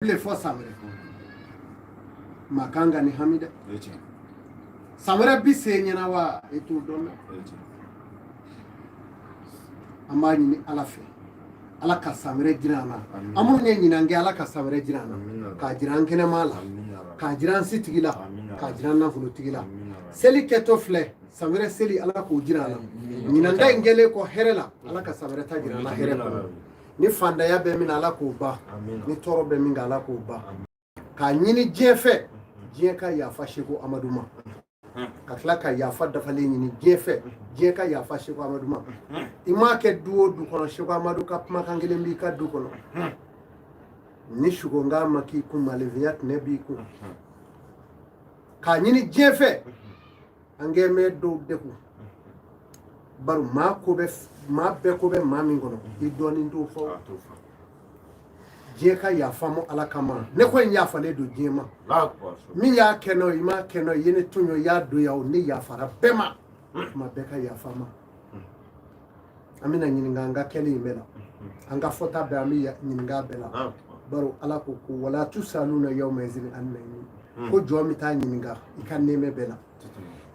Bilen fɔ san wɛrɛ, maa kan ka ni hami dɛ. San wɛrɛ bi se ɲɛna wa, e t'o dɔn dɛ. An b'a ɲini Ala fɛ, Ala ka san wɛrɛ jira an na. An minnu ye ɲinan kɛ, Ala ka san wɛrɛ jira an na, k'a jira an kɛnɛma la, k'a jira an sitigi la, k'a jira an nafolotigi la. Seli kɛtɔ filɛ, san wɛrɛ seli, Ala k'o jira an na. Ɲinan ta in kɛlen kɔ hɛrɛ la, Ala ka san wɛrɛ ta jira an na hɛrɛ kɔnɔ. Ni fandaya bɛ min na, Ala k'o ban. Ni tɔɔrɔ bɛ min kan, Ala k'o ban. K'a ɲini diɲɛ fɛ, diɲɛ ka yafa Seko Amadu ma, ka tila ka yafa dafalen ɲini diɲɛ fɛ, diɲɛ ka yafa Seko Amadu ma. I m'a kɛ du o du kɔnɔ, Seko Amadu ka kumakan kelen b'i ka du kɔnɔ. Ni sugonkan ma k'i kun, malefinya tɛnɛ b'i kun. K'a ɲini diɲɛ fɛ, an kɛ bɛ dɔw degun, bari maa ko bɛ maa bɛɛ, ko bɛ maa min kɔnɔ, i dɔɔnin t'o fɔ. Diɲɛ ka yafa ma Ala kama. Ne ko in yafalen don diɲɛ ma. Min y'a kɛ n'o ye, i m'a kɛ n'o ye, i ye ne tɔɲɔ, i y'a don yan o, ne yafara bɛɛ ma. Tuma bɛɛ ka yafa ma. An bɛna ɲininka an ka kɛlen in bɛɛ la, an ka fɔta bɛɛ, an bɛ ɲininka bɛɛ la. Baro Ala ko ko wala tusaluna yawma izin an na'im, ko jɔn bɛ taa ɲininka i ka nɛɛmɛ bɛɛ la.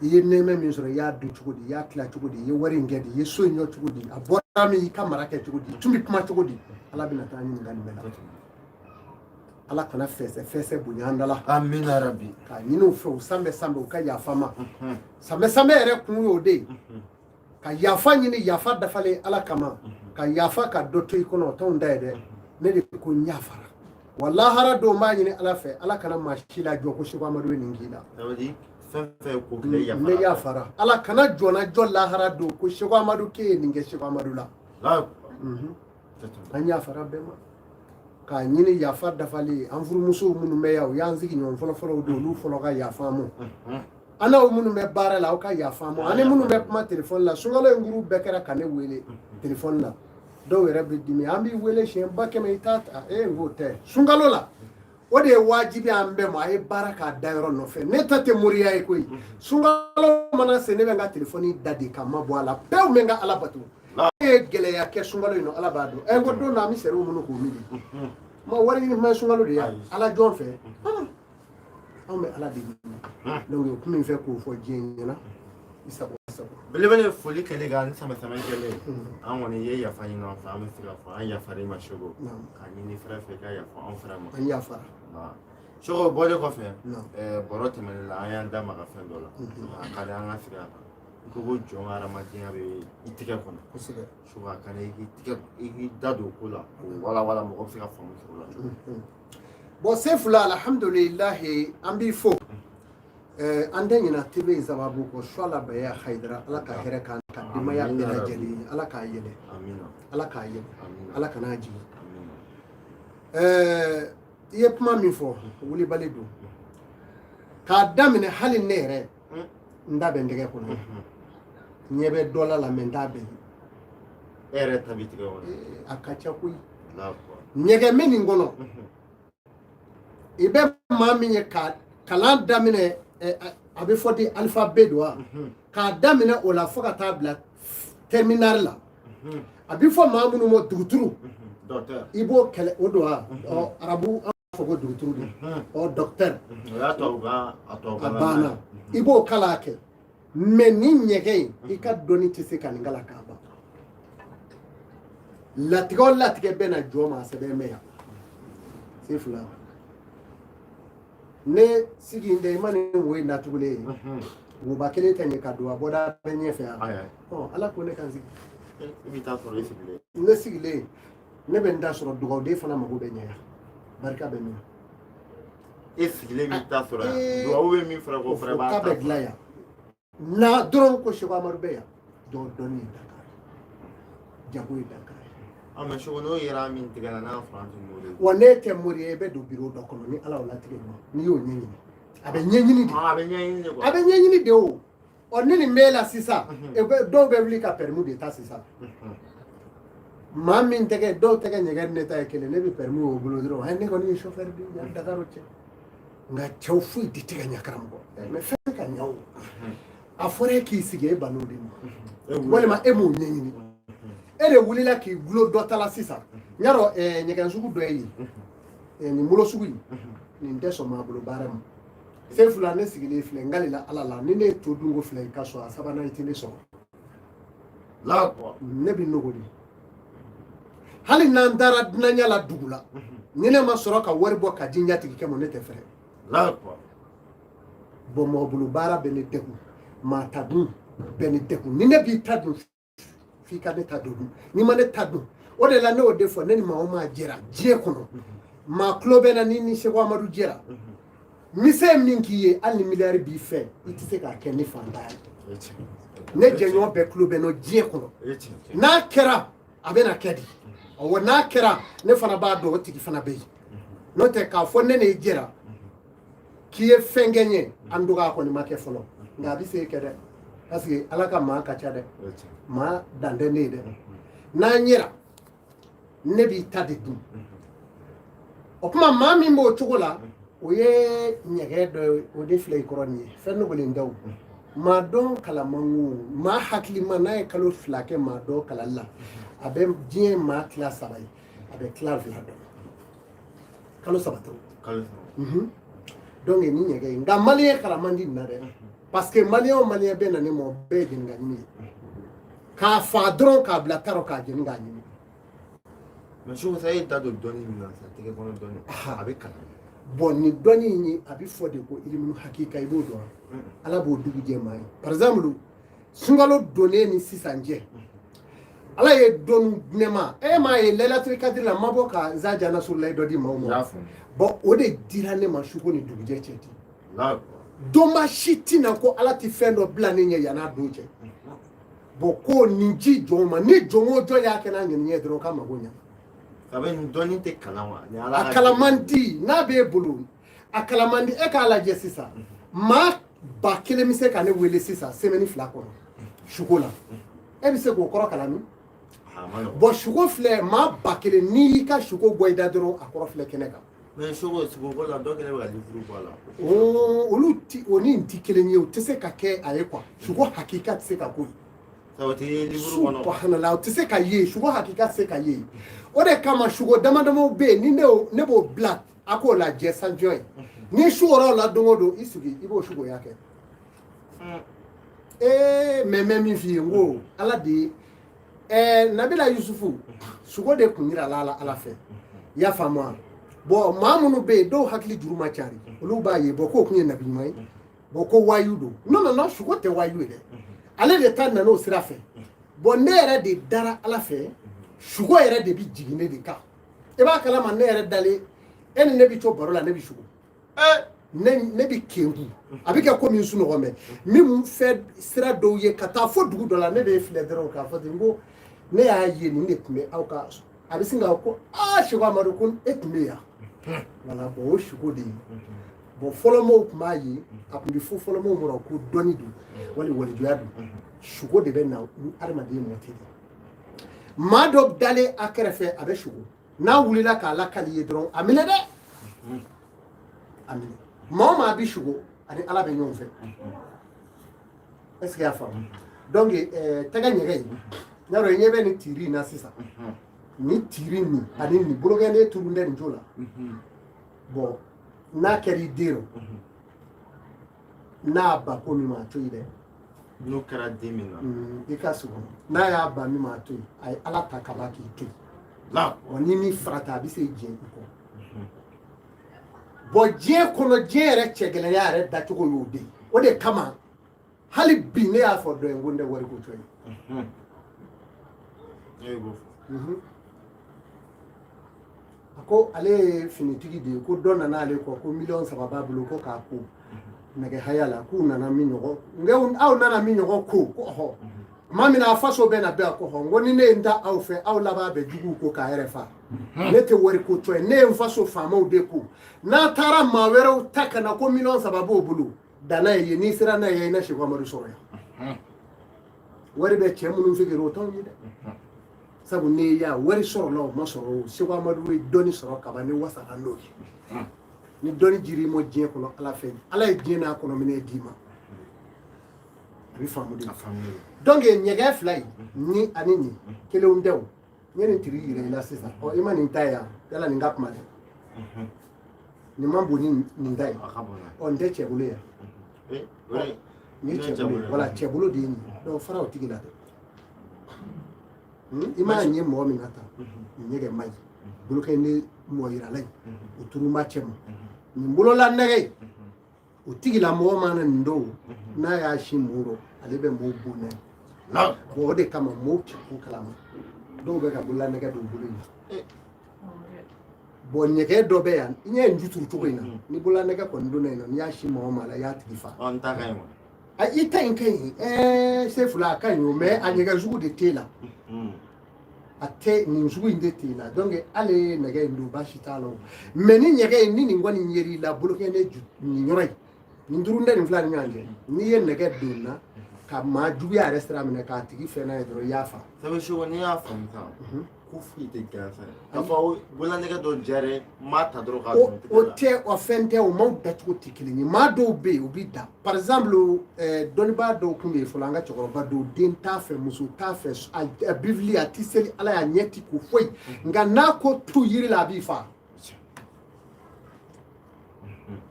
I ye nɛɛmɛ min sɔrɔ, i y'a dun cogo di? I y'a tila cogo di? I ye wari in kɛ di? I ye so in jɔ cogo di? A bɔra min? I ka mara kɛ cogo di? I tun bɛ kuma cogo di? Ala bɛna taa ɲininka nin bɛɛ la. Ala kana fɛsɛ fɛsɛ bonya an da la. Amina rabi. K'a ɲini u fɛ, u sanbɛ sanbɛ, u ka yafa ma. Sanbɛ sanbɛ yɛrɛ kun y'o de ye, ka yafa ɲini, yafa dafalen Ala kama, ka yafa ka dɔ to i kɔnɔ. O t'anw ta ye dɛ. Ne de ko n yafara wa lahara don, b'a ɲini Ala fɛ, Ala kana maa si lajɔ ko Seko Amadu ye nin k'i la. Fɛn fɛn ko kelen yafara. Ne yafara. Ala kana jɔnna jɔ lahara don ko Seko Amadu k'e ye nin kɛ Seko Amadu la. An yafara bɛɛ ma, k'a ɲini yafa dafalen. An furumusow minnu bɛ yan, u y'an sigi ɲɔgɔn fɔlɔ-fɔlɔw don, olu fɔlɔ ka yafa an ma. An n'aw minnu bɛ baara la, aw ka yafa an ma. Ani minnu bɛ kuma telefɔni la, sunkalo in guru bɛɛ kɛra ka ne wele telefɔni la. Dɔw yɛrɛ bɛ dimi, an b'i wele siɲɛ 100 000, i t'a ta. E n k'o tɛ sunkalo la, o de ye wajibi an bɛɛ ma. A ye baara k'a da yɔrɔ nɔfɛ. Ne ta tɛ moriya ye koyi. Sunkalo mana se, ne bɛ n ka telefɔni da de ka ma bɔ a la pewu, n bɛ n ka Ala bato. Ne ye gɛlɛya kɛ sunkalo in nɔ, Ala b'a dɔn. Ɛ n ko don dɔ an bɛ sɛriw minnu k'o min di ma wari ɲini kuma ye sunkalo de ye, Ala jɔn fɛ, anw bɛ Ala de ɲini. Donc o kun min fɛ k'o fɔ diɲɛ ɲɛna, i sago i sago. Belebele, foli kɛlen kan ni sama sama kɛlen, an kɔni ye yafa ɲini an fɛ. An bɛ se k'a fɔ an yafara i ma, Seko, k'a ɲini fɛrɛ fɛ i ka yafa anw fɛrɛ ma. An yafara. Seko, bɔlen kɔfɛ, bɔrɔ tɛmɛnen la, an y'an da maga fɛn dɔ la, a ka di an ka segin a kan. I ko ko jɔn ka hadamadenya bɛ i tɛgɛ kɔnɔ. Kosɛbɛ. Seko, a ka di i k'i tɛgɛ, i k'i da don o ko la k'o walawala, mɔgɔ bɛ se ka faamu sɔrɔ o la cogo min. Bon, Sefula, alhamdulilahi, an b'i fo. An tɛ ɲina TV in sababu kɔ, Suwala Baya Hayidara. Ala ka hɛrɛ k'an ka denbaya bɛɛ lajɛlen ye. Ala k'a yɛlɛ. Ala k'a yɛlɛ. Ala kan'a jigin. I ye kuma min fɔ, wulibali don k'a daminɛ. Hali ne yɛrɛ, n da bɛ n tɛgɛ kɔnɔ, ɲɛ bɛ dɔ la la, mɛ n t'a bɛɛ ye. E yɛrɛ ta b'i tɛgɛ kɔnɔ? A ka ca koyi. Ɲɛgɛn bɛ nin kɔnɔ. I bɛ maa min ye ka kalan daminɛ, a bɛ fɔ di, alphabet don wa, k'a daminɛ o la fo ka taa bila terminale la, a bɛ fɔ maa minnu ma duguturu, i b'o kɛlɛ o don wa. Ɔ arabu, an b'a fɔ ko duguturu de, ɔ docteur. A banna, i b'o kalan kɛ. Mɛ ni ɲɛgɛn in, i ka dɔnni tɛ se ka nin kalan k'a ban. Latigɛ o latigɛ bɛ na jɔ ma, a sɛbɛn bɛ yan. Se fila ne sigi tɛ, i ma nin wo in datugulen ye, woba kelen tɛ ɲɛ ka don, a bɔda bɛ ɲɛfɛ yan. Ɔ Ala ko ne ka n sigi. I bɛ taa sɔrɔ i sigilen. Ne sigilen, ne bɛ n da sɔrɔ. Dugawuden fana mago bɛ ɲɛ yan, barika bɛ min na. E sigilen b'i ta sɔrɔ yan, dugawu bɛ min fara k'o fana b'a ta bɛ dilan yan na dɔrɔn. Ko Seko Amadu bɛ yan, dɔw dɔnni ye dankari, jago ye dankari. A mɛ Seko, n'o yera min tigɛ la, n'a sɔrɔ an tɛ mori ye. Wa ne tɛ mori ye, i bɛ don biro dɔ kɔnɔ ni Ala y'o latigɛ ma, n'i y'o ɲɛɲini, a bɛ ɲɛɲini de. A bɛ ɲɛɲini de quoi. A bɛ ɲɛɲini de. O ɔ ni nin b'e la sisan, dɔw bɛ wuli ka permis de ta sisan. Maa min tɛgɛ, dɔw tɛgɛ ɲɛgɛn, ne ta ye kelen, ne bɛ permis y'o bolo dɔrɔn. Ne kɔni ye chauffeur de ye Dakar cɛ, nka cɛw foyi de tɛ ka ɲɛ karamɔgɔ, mɛ fɛn ka ɲɛ o. A fɔra e k'i sigi, e ban'o de ma, walima e m'o ɲɛɲini, e de wulila k'i gulo dɔ ta la sisan. N y'a dɔn ɲɛgɛn sugu dɔ ye yen. Nin bolo sugu in, nin tɛ sɔn maa bolo baara ma. Sefula, ne sigilen filɛ, n kalila Ala la, ni ne ye to dunko fila i ka so, a sabanan i tɛ ne sɔrɔ. Ne bɛ nɔgɔ de. Hali n'an taara dunanya la dugu la, ni ne ma sɔrɔ ka wari bɔ ka di n jatigikɛ ma, ne tɛ fɛrɛ. Bon, mɔgɔ bolo baara bɛ ne degun, maa ta dun bɛ ne degun. Ni ne b'i ta dun, f'i ka ne ta dun. N'i ma ne ta dun, o de la ne y'o de fɔ, ne ni maa o maa jɛra diɲɛ kɔnɔ, maa tulo bɛ na, ni Seko Amadu jɛra, mise min k'i ye, hali ni miliyari b'i fɛ, i tɛ se k'a kɛ ni fantan ye. Ne jɛɲɔgɔn bɛɛ tulo bɛ n na diɲɛ kɔnɔ. N'a kɛra, a bɛna kɛ di? Awɔ, n'a kɛra, ne fana b'a dɔn o tigi fana bɛ yen. N'o tɛ, k'a fɔ ne n'e jɛra k'i ye fɛn kɛ n ye, an dɔgɔ, a kɔni ma kɛ fɔlɔ, nka a bɛ se kɛ dɛ, parce que Ala ka maa ka ca dɛ, maa dan tɛ ne ye dɛ. N'an yɛra, ne b'i ta de dun. O tuma, maa min b'o cogo la, o ye ɲɛgɛn dɔ ye, o de filɛ i kɔrɔ nin ye. Fɛn dogolen tɛ o. Maa dɔn kalamanko, maa hakilima, n'a ye kalo 2 kɛ maa dɔn kalali la, a bɛ diɲɛ maa tila 3 ye, a bɛ tila 2 dɔn. Kalo 3 tɛ o. Donc ni ɲɛgɛn ye, nka maliyɛn kalan man di nin na dɛ, parce que maliyɛn o maliyɛn bɛ na ne ma, o bɛɛ ye jeni ka ɲimi ye, k'a fa dɔrɔn k'a bila tarɔ k'a jeni k'a ɲimi. Mais Seko, sa e da don dɔnni min na sisan, tɛgɛ kɔnɔ dɔnni, a bɛ kalan? Bon, nin dɔnni in ye, a bɛ fɔ de ko ilimu hakika, i b'o dɔn. Ala b'o dugu jɛ maa ye. Par exemple, sunkalo donnen ni sisan cɛ, Ala ye dɔnni di ne ma. E m'a ye Lailatul Kadiri la, n ma bɔ ka Zaja Nasurulayi dɔ di maaw ma? Bon, o de dira ne ma suko ni dugujɛ cɛ ten. Dɔnba si tɛna ko Ala tɛ fɛn dɔ bila ne ɲɛ yann'a don cɛ. Bon, ko nin ji jɔn ma, ni jɔn o jɔn y'a kɛ n'a ŋaniya dɔrɔn, k'a mago ɲa. A bɛ nin dɔnni tɛ kalan wa? A kalan man di. N'a b'e bolo, a kalan man di. E k'a lajɛ sisan, maa 1000 bɛ se ka ne wele sisan semaine 2 kɔnɔ suko la, e bɛ se k'o kɔrɔ kalan min? Bon, suko filɛ, maa 1000, n'i y'i ka suko bɔ i da dɔrɔn, a kɔrɔ filɛ kɛnɛ kan. Mais suko ko la, dɔ kɛlen bɛ ka livre bɔ a la. Olu ti, o ni nin ti kelen ye, o tɛ se ka kɛ a ye quoi. Suko hakika tɛ se ka ko ye. O tɛ ye livre kɔnɔ. Subhanallah, o tɛ se ka ye, suko hakika tɛ se ka ye. O de kama suko dama damaw bɛ yen, ni ne b'o bila a k'o lajɛ sanjɔ ye. Ni su wɔɔrɔ la don o don, i sigi, i b'o sukoya kɛ. Ee, mais n bɛ min f'i ye, n ko Ala de ye Nabila Yusufu suko de kun yira la Ala fɛ, i y'a faamu wa? Bon, maa minnu bɛ yen, dɔw hakili juru ma cari, olu b'a ye, bon, k'o kun ye nabi ɲuman ye, bon, ko wayu don. Non, non, non, suko tɛ wayu ye dɛ, ale de ta nana o sira fɛ. Bon, ne yɛrɛ de dara Ala fɛ, suko yɛrɛ de bi jigin ne de kan. I b'a kalama, ne yɛrɛ dalen, e ni ne bi to baro la, ne bi suko, ne bi kenku, a bɛ kɛ komi n sunɔgɔ mɛ min fɛ sira dɔw ye ka taa fo dugu dɔ la, ne bɛ filɛ dɔrɔn k'a fɔ ten ko ne y'a ye nin de tun bɛ aw ka. A bɛ sin k'a ko aa, Seko Amadu, ko e tun bɛ yan. Wala, bon, o suko de ye. Bon, fɔlɔmɔgɔw tun b'a ye, a tun bɛ fɔ fɔlɔmɔgɔw ma ko dɔnni don wali walijuya don. Suko de bɛ na ni adamaden mɔti de. Maa dɔ dalen a kɛrɛfɛ, a bɛ suko, n'a wulila k'a lakali ye dɔrɔn, a minɛ dɛ, a minɛ. Maa o maa bɛ suko, ani Ala bɛ ɲɔgɔn fɛ. Est ce que y'a faamu? Donc tɛgɛ ɲɛgɛn in, n y'a dɔn i ɲɛ bɛ nin tiiri in na sisan, nin tiiri nin ani nin bolokɛnden turun tɛ nin co la. Bon, n'a kɛra i den rɔ, n'a ba ko min ma, a to yen dɛ. N'o kɛra den min na? I ka sogo, n'a y'a ba min ma, a to yen. A ye Ala ta kaba k'i to yen. Wa ni min farata, a bɛ se jɛn i kɔ. Bon, diɲɛ kɔnɔ, diɲɛ yɛrɛ cɛgɛlɛya yɛrɛ dacogo y'o de ye. O de kama hali bi ne y'a fɔ dɔ ye ko n tɛ wariko cɔ ye. A ko ale ye finitigi de ye, ko dɔ nana ale kɔ ko miliyɔn 3 b'a bolo, ko k'a ko nɛgɛ haya la, k'u nana min ɲɔgɔn, n aw nana min ɲɔgɔn ko ko ɔhɔ, tuma min na a faso bɛ na bɛn, a ko hɔn, n ko ni ne ye n ta aw fɛ, aw laban bɛ juguw ko k'a yɛrɛ fa. Ne tɛ wari ko cɔ ye, ne ye n faso faamaw de ko. N'a taara maa wɛrɛw ta ka na ko miliyɔn 3 b'o bolo, danna ye, n'i sera n'a ye, i na Seko Amadu sɔrɔ yan. Wari bɛ cɛ minnu fɛ, o t'anw ye dɛ. Sabu n'i y'a wari sɔrɔ la, o ma sɔrɔ, o Seko Amadu ye dɔnni sɔrɔ kaban, ni wasara n'o ye. Ni dɔnni jir'i ma diɲɛ kɔnɔ, Ala fɛ, Ala ye diɲɛ n'a kɔnɔ minɛ d'i ma, a bɛ faamu de. Donc ɲɛgɛn fila in ni ani nin kelenw tɛ. O n ye nin tiri yira i la sisan. Ɔ, i ma nin ta yan, yala nin ka kuma dɛ. Nin man bon ni nin ta ye. A ka bon n'a Ɔ, nin tɛ cɛ bolo ye. ye. O de Nin ye cɛ bolo ye, voilà, cɛ bolo de ye nin ye. Donc fara o tigi la dɛ. I mana nin ye mɔgɔ min na tan, nin ɲɛgɛn man ɲi, bolokɛ ni mɔgɔ yirala ye, o turunba cɛ ma nin bolola nɛgɛ ye. O tigilamɔgɔ mana nin dɔw n'a y'a sin mun rɔ, ale bɛ mɔgɔw bon n'a ye. Bon, o de kama mɔgɔw tɛ ko kalama, dɔw bɛ ka bolola nɛgɛ don bolo in na. Bon, ɲɛgɛn dɔ bɛ yan, i ɲɛ ye nin turu cogo in na, ni bolola nɛgɛ kɔni donna yen nɔ, n'i y'a sin mɔgɔ ma la, i y'a tigi fa. Ɔ, n ta ka ɲi wa? A, i ta in ka ɲi, se fila a ka ɲi o, mais a ɲɛgɛn sugu de t'e la. A tɛ nin sugu in de t'e la. Donc hali nɛgɛ in don, baasi t'a la o. Mais ni ɲɛgɛn in ni nin kɔni yer'i la, bolokɛ ne ju nin yɔrɔ in, nin duuru tɛ nin fila ni ɲɔgɔn cɛ, n'i ye nɛgɛ don na ka maa juguya yɛrɛ sira minɛ k'a tigi fɛn n'a ye dɔrɔn, i y'a fa. Sabu Seko, n'i y'a faamu sisan ko foyi tɛ gansan ye k'a fɔ bololanɛgɛ dɔ jɛra, n b'a ta dɔrɔn k'a O dun. o tɛ, o fɛn tɛ, o maaw dacogo tɛ kelen ye. Maa dɔw bɛ yen, u bɛ da, par exemple, dɔnnibaa dɔw tun bɛ yen fɔlɔ, an ka cɛkɔrɔba dɔw, den t'a fɛ, muso t'a fɛ, a bibili a tɛ seli ala y'a ɲɛ ti ko foyi, nka n'a ko tu yiri la, a b'i fa.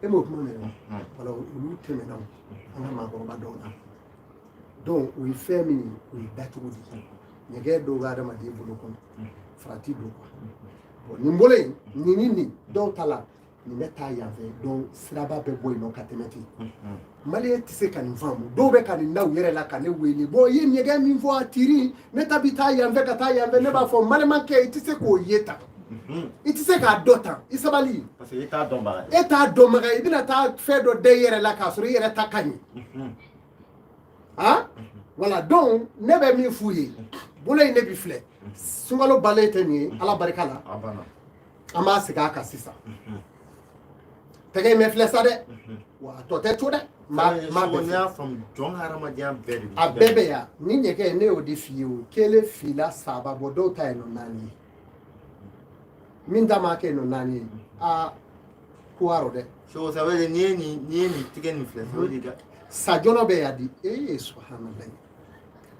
E m'o kuma mɛn wa? Wala olu tɛmɛna o, an ka maakɔrɔba dɔw la. Donc o ye fɛn min ye, o ye dacogo de ye. Ɲɛgɛn dɔw bɛ adamaden bolo kɔnɔ, farati don quoi. Bon, nin bolo in, nin ni nin dɔw ta la, nin bɛ taa yan fɛ, donc siraba bɛ bɔ yen nɔ ka tɛmɛ ten. Malien tɛ se ka nin faamu. Dɔw bɛ ka nin da u yɛrɛ la ka ne wele: bon, i ye ɲɛgɛn min fɔ, a tiri ne ta bi taa yan fɛ ka taa yan fɛ. Ne b'a fɔ, malimakɛ, i tɛ se k'o ye tan, i tɛ se k'a dɔn tan, i sabali. Parce que i t'a dɔnbaga ye. E t'a dɔnbaga ye, i bɛna taa fɛn dɔ da i yɛrɛ la k'a sɔrɔ i yɛrɛ ta ka ɲi. Han, voilà. Donc ne bɛ min f'u ye, bolo in ne bi filɛ, sunkalo balen tɛ nin ye, ala barika la. A banna. An b'a segin a kan sisan. Tɛgɛ in bɛ filɛ sa dɛ, wa a tɔ tɛ to dɛ. Ma ma Seko, bɛɛ n'i filɛ. y'a faamu, jɔn ka hadamadenya bɛɛ de bɛ A bɛɛ bɛ yan ni ɲɛgɛn. Ne y'o de f'i ye, o kelen, fila, saba bɔ, dɔw ta ye nɔ naani ye, min ta ma kɛ nɔ naani ye, aa, ko arɔ dɛ. Seko, ça veut dire n'i ye nin tigɛ nin filɛ, ça veut dire Sajɔnɔ bɛ yan di ee, subahanallahi,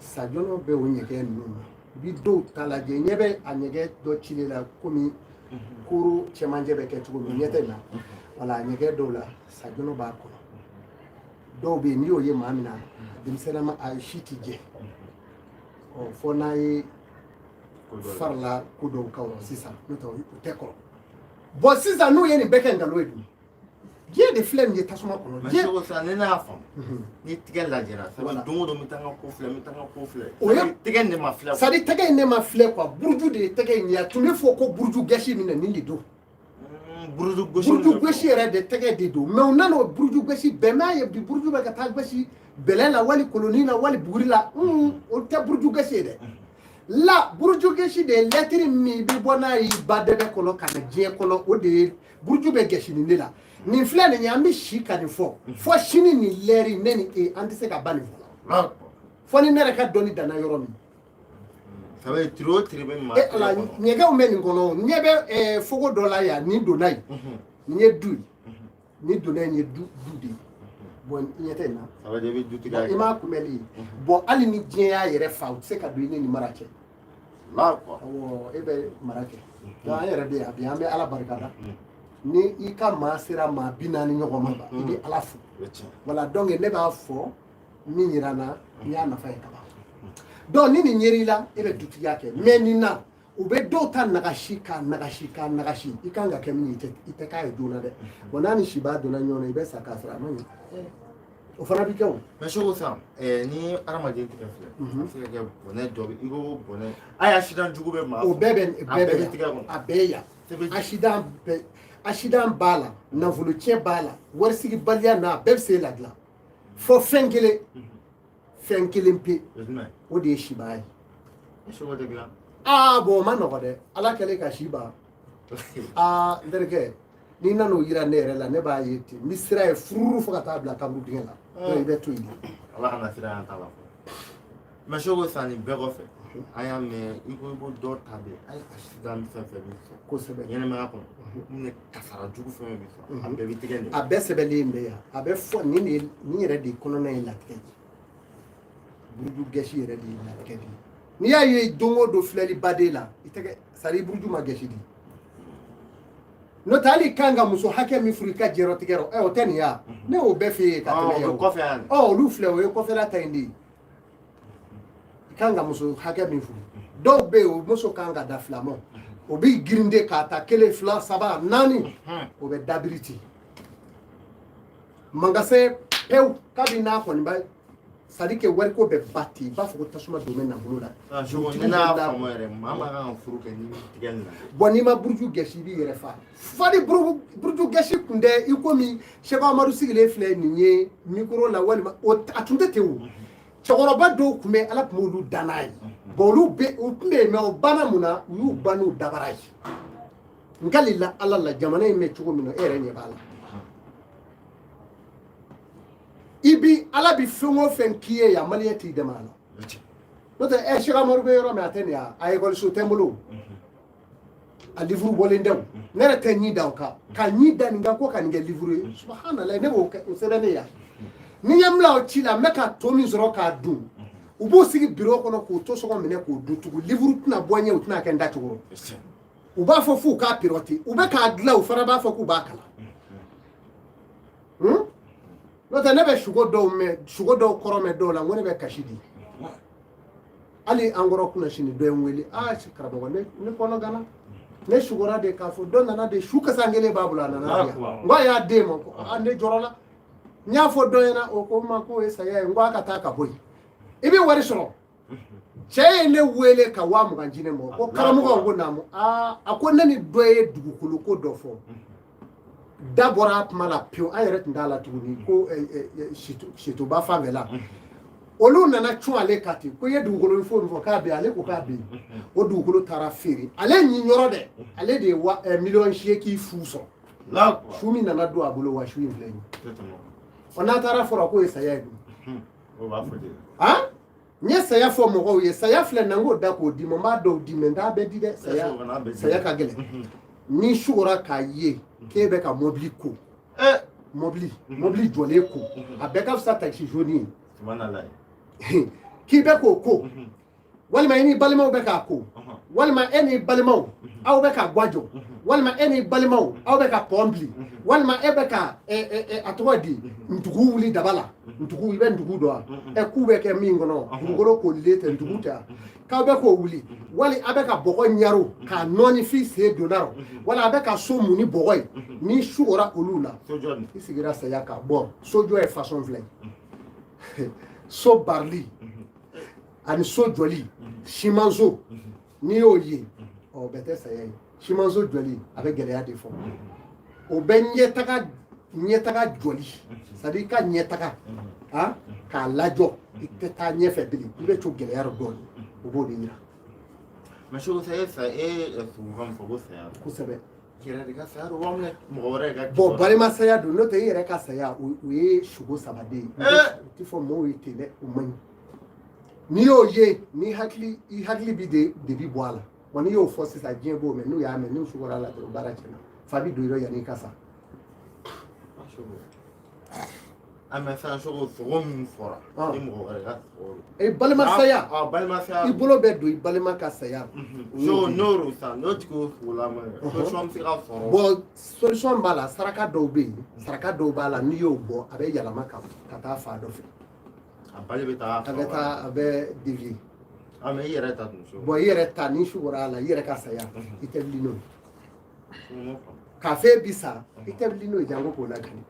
sajɔnɔ bɛ o ɲɛgɛn ninnu na. I bi dɔw ta lajɛ, ɲɛ bɛ a ɲɛgɛn dɔ cilen la komi koro cɛmancɛ bɛ kɛ cogo min, ɲɛ tɛ na. Wala a ɲɛgɛn dɔw la, sajɔnɔ b'a kɔnɔ. Dɔw bɛ yen, n'i y'o ye maa min na, denmisɛnnin a si ti jɛ. Ɔ, fɔ n'a ye farila ko dɔw kan sisan, n'o tɛ o tɛ kɔrɔ. Bon, sisan n'u ye nin bɛɛ kɛ nkalon ye dun, diɲɛ de filɛ nin ye tasuma kɔnɔ. Mais diɲɛ Seko, sisan ni ne y'a faamu, ni tigɛ lajɛra, ça veut Voilà. dire don o don n bɛ taa n ka ko filɛ, n bɛ taa n ka ko filɛ. O ye- Tigɛ nin de ma filɛ. C'est à dire tɛgɛ in ne ma filɛ quoi, buruju de ye tɛgɛ in ye. A tun bɛ fɔ ko buruju gɛsi min na, nin de don. Buruju gosi. Buruju gosi yɛrɛ de tɛgɛ de don, mais u nana o buruju gosi bɛn n'a ye bi, buruju bɛ ka taa gosi bɛlɛ la, wali koloni la, wali buguri la. O tɛ buruju gosi ye dɛ. La buruju gosi de ye lɛtiri min bɛ bɔ n'a ye ba dɛbɛ kɔnɔ ka na diɲɛ kɔnɔ, o de ye buruju bɛ gɛsi nin de la. Nin filɛ nin ye, an bɛ si ka nin fɔ fɔ sini. Nin lɛri, ne ni e, an tɛ se ka ban nin fɔ la, fɔ ni ne yɛrɛ ka dɔnni danna yɔrɔ min. Ça veut dire tiri o tiri bɛ maa E ala, ɲɛgɛnw bɛ nin kɔnɔ. Ɲɛ bɛ fogo dɔ la yan, nin donna yen, nin ye du ye, nin donna yen ye du du de ye. Bon, ɲɛ tɛ nin na. Ça veut dire i bɛ dutigiya I m'a kunbɛli ye. Bon, hali ni diɲɛ y'a yɛrɛ fa, u tɛ se ka don i ni nin mara cɛ. La quoi. Awɔ, e bɛ mara kɛ. Donc an yɛrɛ bɛ yan bi, an bɛ ala barika da. Ni i ka maa sera maa 40 ɲɔgɔn ma, i bɛ ala fo. O ye tiɲɛ. Voilà, donc ne b'a fɔ min yira n na, n y'a nafa ye ka ban. Donc ni nin yer'i la, e bɛ dutigiya kɛ. Mais nin na, u bɛ dɔw ta nagasi k'a nagasi k'a nagasi. I kan ka kɛ min ye, i tɛ k'a ye joona dɛ. Bon, n'a ni siba donna ɲɔgɔn na, i bɛ sa k'a sɔrɔ a ma ɲɛ. O fana bi kɛ o. Mais Seko, sisan ni hadamaden tigɛ filɛ, a bɛ se ka kɛ bɔnɛ dɔ bɛ i ko bɔnɛ a ye accident jugu bɛ maa O bɛɛ bɛ a bɛɛ bɛɛ bɛ bɛ tigɛ yan. kɔnɔ. A bɛɛ ye yan. Accident bɛɛ, accident b'a la, nafolo tiɲɛ b'a la, warisigibaliya n'a bɛɛ bɛ se ladilan. Fɔ fɛn kelen, fɛn kelen pe. O ye jumɛn? O de ye sibaya ye. Seko tɛ dilan. Aa, bon, o ma nɔgɔ dɛ. Ala kɛlen ka si ban. Aa, n terikɛ, n'i nan'o yira ne yɛrɛ la, ne b'a ye ten, n bɛ sira ye fururu fo ka taa bila kaburu dingɛ la. Donc i bɛ to yen de. Ala kana sira yan t'a la fɔlɔ. Mais Seko, sisan nin bɛɛ kɔfɛ, an y'a mɛn i ko dɔ ta bɛ hali accident fɛn fɛn bɛ sɔrɔ Kosɛbɛ. ɲɛnɛmaya kɔnɔ, mun ye kasara jugu fɛn fɛn bɛ sɔrɔ, a bɛɛ bɛ tigɛ nin. A bɛɛ sɛbɛnlen bɛ yan, a bɛ fɔ nin de ye, nin yɛrɛ de ye kɔnɔna ye latigɛ ye, buruju gɛsi yɛrɛ de ye latigɛ de ye. N'i y'a ye don o don filɛli baden la, i tɛgɛ sari, buruju ma gɛsi di. N'o tɛ hali i kan ka muso hakɛ min furu i ka diɲɛlatigɛ rɔ, ɛ, o tɛ nin ye wa? Ne y'o bɛɛ f'e ye ka tɛmɛ yan. O kɔfɛ yan. Ɔ, olu filɛ, o ye kɔfɛla ta in de ye. I kan ka muso hakɛ min furu, dɔw bɛ yen, o muso kan ka da fila ma, o bɛ girin de k'a ta kelen, fila, saba, naani, o bɛ dabiri ten mankasɛ pewu. Kabi n'a kɔni ba, c'est à dire que wariko bɛ ba ten, i b'a fɔ ko tasuma don bɛ nafolo la. Ne n'a faamu yɛrɛ, maa man kan ka furu kɛ ni tigɛ nin na. Bon, n'i ma buruju gɛsi, i b'i yɛrɛ fa. Fali buruju gɛsi kun tɛ i komi Sɛki Amadu sigilen filɛ nin ye micro la, walima o a tun tɛ ten. O cɛkɔrɔba dɔw tun bɛ, Ala tun b'olu dan n'a ye. Bon, olu bɛ, u tun bɛ yen, mais o banna mun na? U y'u ban n'u dabara ye. N kalila Ala la, jamana in bɛ cogo min na, e yɛrɛ ɲɛ b'a la. I bi Ala bi fɛn o fɛn k'i ye yan, maliyɛn t'i dɛmɛ a la. N'o tɛ, ɛ, Sɛki Amadu bɛ yɔrɔ min, a tɛ nin ye, a ekɔliso tɛ n bolo, a livre bɔlen tɛ. O ne yɛrɛ tɛ ɲi da o kan, ka ɲi da nin kan ko ka nin kɛ livre ye. Subahanalah, ne b'o kɛ, o sɛbɛn ne yan. Ni n ye n bila o ci la, n bɛ ka to min sɔrɔ k'a dun, u b'u sigi biro kɔnɔ k'o to sɔgɔ minɛ k'o dun tugun. Livre tɛna bɔ n ɲɛ, u tɛna kɛ n da cogo. U b'a fɔ f'u k'a pirote, u bɛ k'a dilan, u fana b'a fɔ k'u b'a kalan. N'o tɛ, ne bɛ sugo dɔw mɛn, sugo dɔw kɔrɔ mɛn dɔw la, n ko ne bɛ kasi di. Hali an kɔrɔ kunna sini, dɔ ye n wele: aa, karamɔgɔ, ne kɔnɔ gana, ne sugora de k'a fɔ dɔ nana de, su kasa kelen b'a bolo, a nana di yan. N ko a y'a den ma ko aa, ne jɔrɔ la. N y'a fɔ dɔ ɲɛna, o ko n ma k'o ye saya ye. N ko a ka taa ka bɔ yen, i bɛ wari sɔrɔ. Cɛ ye ne wele ka 20 000 di ne ma, ko karamɔgɔ. N ko naamu. Aa, a ko ne ni dɔ ye dugukolo ko dɔ fɔ, da bɔra a kuma la pewu, an yɛrɛ tun t'a la tuguni, ko sitoba fan fɛ la, olu nana cun ale kan ten, ko i ye dugukolo fo min fɔ k'a bɛ yen, ale ko k'a bɛ yen. O dugukolo taara feere ale ɲin yɔrɔ dɛ, ale de ye wa 8 miliyɔn fu sɔrɔ. Su min nana don a bolo, wa su in filɛ nin ye. Ɔ, n'a taara fɔra k'o ye saya ye dun? N ye saya fɔ mɔgɔw ye, saya filɛ na, n k'o da k'o di ma, n b'a dɔw di, mais n t'a bɛɛ di dɛ. Saya, saya ka gɛlɛn. N'i sugora k'a ye k'e bɛ ka mɔbili ko, mɔbili mɔbili jɔlen ko, a bɛɛ ka fisa taxi jaune ye k'i bɛ k'o ko, walima i n'i balimaw bɛ k'a ko, walima e n'i balimaw aw bɛ ka gwa jɔ, walima e n'i balimaw aw bɛ ka pɔn bili, walima e bɛ ka a tɔgɔ di, ntugu wuli daba la. Ntugu, i bɛ ntugu dɔn wa? Ɛ, k'u bɛ kɛ min kɔnɔ, dugukolo kolilen tɛ, ntugu tɛ, k'aw bɛ k'o wuli, wali a bɛ ka bɔgɔ ɲaro k'a nɔɔni f'i sen donna rɔ, wala a bɛ ka so mun ni bɔgɔ ye, n'i sugora olu la, i sigira saya kan. Bɔn, sojɔ ye façon fila ye: so barili ani so jɔli. Simanso, n'i y'o ye, ɔ, bɛɛ tɛ saya ye. Simanso jɔli, a bɛ gɛlɛya de fɔ, o bɛ ɲɛtaga, ɲɛtaga jɔli, c'est à dire i ka ɲɛtaga han k'a lajɔ, i tɛ taa ɲɛfɛ bilen, i bɛ to gɛlɛya rɔ dɔɔnin, o b'o de yira. Mais Seko, sa e sa e sugu min fɔ ko saya. Kosɛbɛ. Yɛrɛ de ka saya don walima mɔgɔ wɛrɛ de ka? Bɔn, balima saya don. N'o tɛ, i yɛrɛ ka saya, o ye sugo saba de ye. O tɛ fɔ mɔgɔw ye ten dɛ, o man ɲi. N'i y'o ye, ni hakili, i hakili bi de bi bɔ a la wa. N'i y'o fɔ sisan, diɲɛ b'o mɛn. N'u y'a mɛn, n'u sugora a la dɔrɔn, baara tiɲɛna, fa bi don i rɔ yanni i ka sa. A mais sisan Seko, sogo min fɔra, ni mɔgɔ wɛrɛ ka sogo don. E, balima saya. Balima saya. I bolo bɛ don i balima ka saya. So n'o don sisan, n'o tigi y'o sogo lamɔ, solution bɛ se ka sɔrɔ? Bɔn, solution b'a la. Saraka dɔw bɛ yen, saraka dɔw b'a la, n'i y'o bɔ, a bɛ yɛlɛma ka taa fa dɔ fɛ. A bali bɛ taa. A bɛ taa, a bɛ dévier. A mais i yɛrɛ ta dun, so? Bɔn, i yɛrɛ ta, n'i sugora a la, i yɛrɛ ka saya, i tɛ wuli n'o ye. K'a fɛ bi sa, i tɛ wuli n'o ye, janko k'o lakali.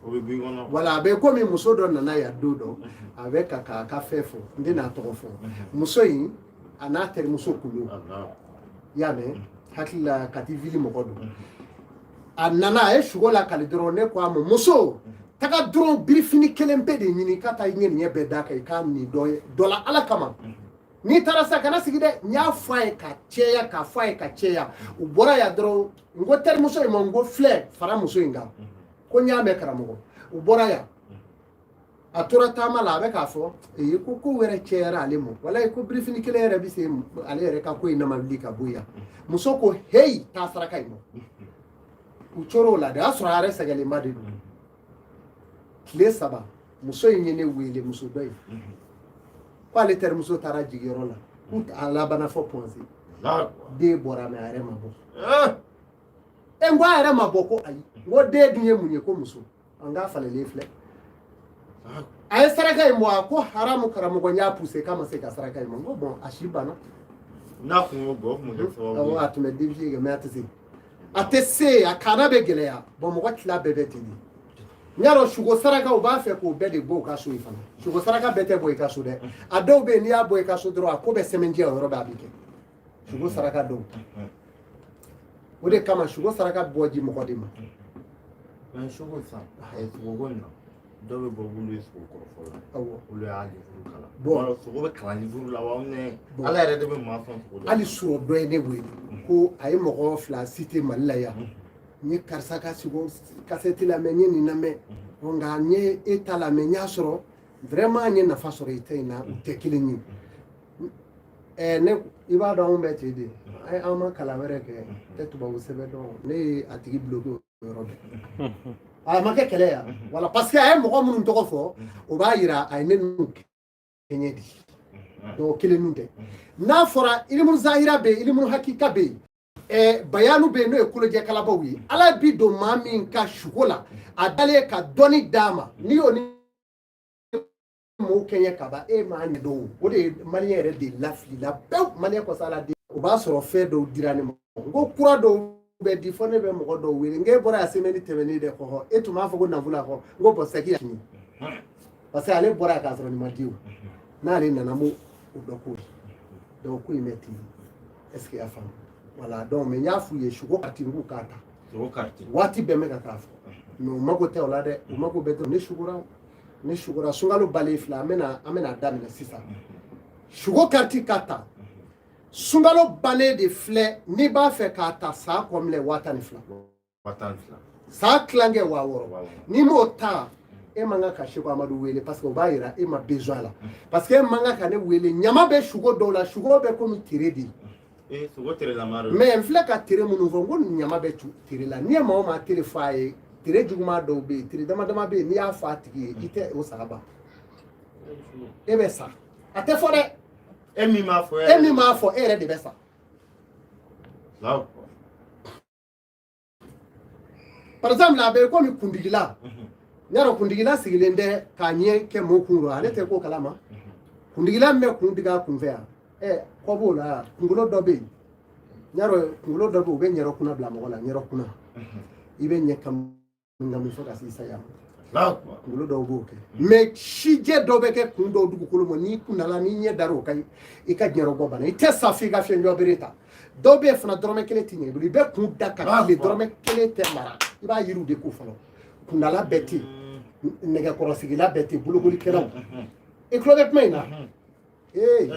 O bɛ b'i kɔnɔ. Wala, a bɛ komi muso dɔ nana yan don dɔ, a bɛ ka k'a ka fɛn fɔ, n tɛna a tɔgɔ fɔ. Muso in, a n'a terimuso kun don, i y'a mɛn, hakili la Kati ville mɔgɔ don. A nana, a ye sugo lakali dɔrɔn, ne ko a ma: muso, taga dɔrɔn, birifini kelen pe de ɲini ka taa i ɲɛ nin ɲɛ bɛɛ d'a kan, i k'a nin dɔ ye dɔ la Ala kama. N'i taara sa, kana sigi dɛ. N y'a fɔ a ye ka cɛya, k'a fɔ a ye ka cɛya. U bɔra yan dɔrɔn, n ko terimuso in ma, n ko filɛ, fara muso in kan. Ko n y'a mɛn, karamɔgɔ. U bɔra yan, a tora taama la, a bɛ k'a fɔ ee, ko ko wɛrɛ cɛyara ale ma, walayi, ko birifini kelen yɛrɛ bɛ se ale yɛrɛ ka ko in nama wuli ka bɔ yan. Muso ko heyi, taa saraka in bɔ. U tor'o la de, o y'a sɔrɔ a yɛrɛ sɛgɛnlenba de don. Tile 3, muso in ye ne wele, muso dɔ in, ko ale terimuso taara jigiyɔrɔ la, k'u a labanna fɔ Point G, den bɔra, mais a yɛrɛ ma bɔ. E n ko a yɛrɛ ma bɔ ko ayi. N ko den dun ye mun ye? Ko muso. An k'a falenlen filɛ. A ye saraka in bɔ, a ko haramu karamɔgɔ, n y'a poussé k'a ma se ka saraka in bɔ. N ko bon, a si banna. N'a kun y'o bɔ, o kun bɛ kɛ sababu ye. Awɔ, a tun bɛ dévier kɛ, mais a tɛ se. A tɛ se, a kana bɛ gɛlɛya. Bon, mɔgɔ tila bɛɛ bɛ ten de. N y'a dɔn sugo saraka, u b'a fɛ k'o bɛɛ de bɔ u ka so yen fana. Sugo saraka bɛɛ tɛ bɔ i ka so dɛ. A dɔw bɛ yen, n'i y'a bɔ i ka so dɔrɔn, a ko bɛ sɛmɛntiya, o yɔrɔ bɛɛ a bɛ kɛ. Sugo saraka dɔw. O de kama sugo saraka bɔ di mɔgɔ de ma. Mais sugo san, sogo ko in na, dɔw bɛ bɔ k'olu ye sogo kɔrɔfɔ la. Olu y'a livre kalan. Bon. Sogo bɛ kalan livre la wa? Bon. Ala yɛrɛ de bɛ maa sɔn sogo la. Hali surɔ dɔ ye ne wele ko a ye mɔgɔ 2 cité Mali la yan. N ye karisa ka sogo kasɛti lamɛn, n ye nin lamɛn, nka n ye e ta lamɛn, n y'a sɔrɔ vraiment n ye nafa sɔrɔ i ta in na, u tɛ kelen ye. Ne i b'a dɔn anw bɛ ten de, an ma kalan wɛrɛ kɛ, tɛ tubabu sɛbɛn dɔn. Ne ye a tigi bloqué o yɔrɔ bɛɛ. A ma kɛ kɛlɛ ya wala, parce que a ye mɔgɔ minnu tɔgɔ fɔ, o b'a yira a ye ne n'u kɛɲɛ di. Donc kelen nun tɛ. N'a fɔra ilimu zahira bɛ yen, ilimu hakika bɛ yen, bayanu bɛ yen, n'o ye kolojɛ kalabaw ye. Ala bi don maa min ka sugo la, a dalen ka dɔnni d'a ma, n'i y'o ni mɔgɔw kɛɲɛ ka ban, e m'a ɲɛdɔn. O de ye maliyɛn yɛrɛ de lafilila pewu. Maliyɛn kɔsa la de, o b'a sɔrɔ fɛn dɔw dira ne ma. N ko kura dɔw bɛ di fɔ ne bɛ mɔgɔ dɔw wele. N k'e bɔra yan semaine tɛmɛnen dɛ kɔkɔ, e tun b'a fɔ ko nafolo a kɔ. N ko bon, segin sini, parce que ale bɔra yan k'a sɔrɔ nin ma di o. N'ale nana, n b'o dɔ k'o ye. Donc ko in bɛ ten, est ce que i y'a faamu? Voilà. Donc mais n y'a f'u ye, sugo kariti, n k'u k'a ta. Sogo kariti. Waati bɛɛ n bɛ ka k'a fɔ, mais u mago tɛ o la dɛ. U mago bɛ dɔrɔn ne sugora, ne sugora. Sunkalo balen filɛ, an bɛna daminɛ sisan. Sugo kariti ka ta, sunkalo bannen de filɛ. N'i b'a fɛ k'a ta san kɔminɛ, 12,000. 12,000. San tilankɛ 6000. N'i m'o ta, e man kan ka Seko Amadu wele, parce que o b'a yira e ma besoin la, parce que e man kan ka ne wele. Ɲama bɛ sugo dɔw la, sugo bɛ komi tere de. Sogo terelama de. Mais n filɛ ka tere minnu fɔ, n ko ɲama bɛ tere la. N'i ye maa o maa tere fɔ a ye, tere juguman dɔw bɛ yen, tere dama dama bɛ yen, n'i y'a fɔ a tigi ye, i tɛ o saga ban, e bɛ sa. A tɛ fɔ dɛ. E min b'a fɔ. E min b'a fɔ, e yɛrɛ de bɛ sa. Par exemple, a bɛ komi kundigila. N y'a dɔn kundigila sigilen tɛ k'a ɲɛ kɛ mɔgɔw kun rɔ, ale tɛ ko kalama. Kundigila min bɛ kun digi a kun fɛ yan, kɔ b'o la. Kunkolo dɔ bɛ yen, n y'a dɔn kunkolo dɔ bɛ yen, u bɛ ɲɛrɔ kunna bila mɔgɔ la. Ɲɛrɔ kunna, i bɛ ɲɛ kami fo ka se i saya ma. Kunkolo dɔw b'o kɛ, mais sijɛ dɔw bɛ kɛ kun dɔw dugukolo ma. N'i kundala, n'i ɲɛ dar'o kan, i ka diɲɛrɔbɔ bana, i tɛ sa f'i ka fiɲɛjɔ bere ta. Dɔw bɛ yen fana, dɔrɔmɛ kelen tɛ ɲɛ i bolo, i bɛ kun da ka tile, dɔrɔmɛ kelen tɛ mara. I b'a yiriw de ko fɔlɔ. Kundala bɛɛ tɛ yen, nɛgɛkɔrɔsigila bɛɛ tɛ yen, bolokolikɛlaw. I tulo bɛ kuma in na? Ee,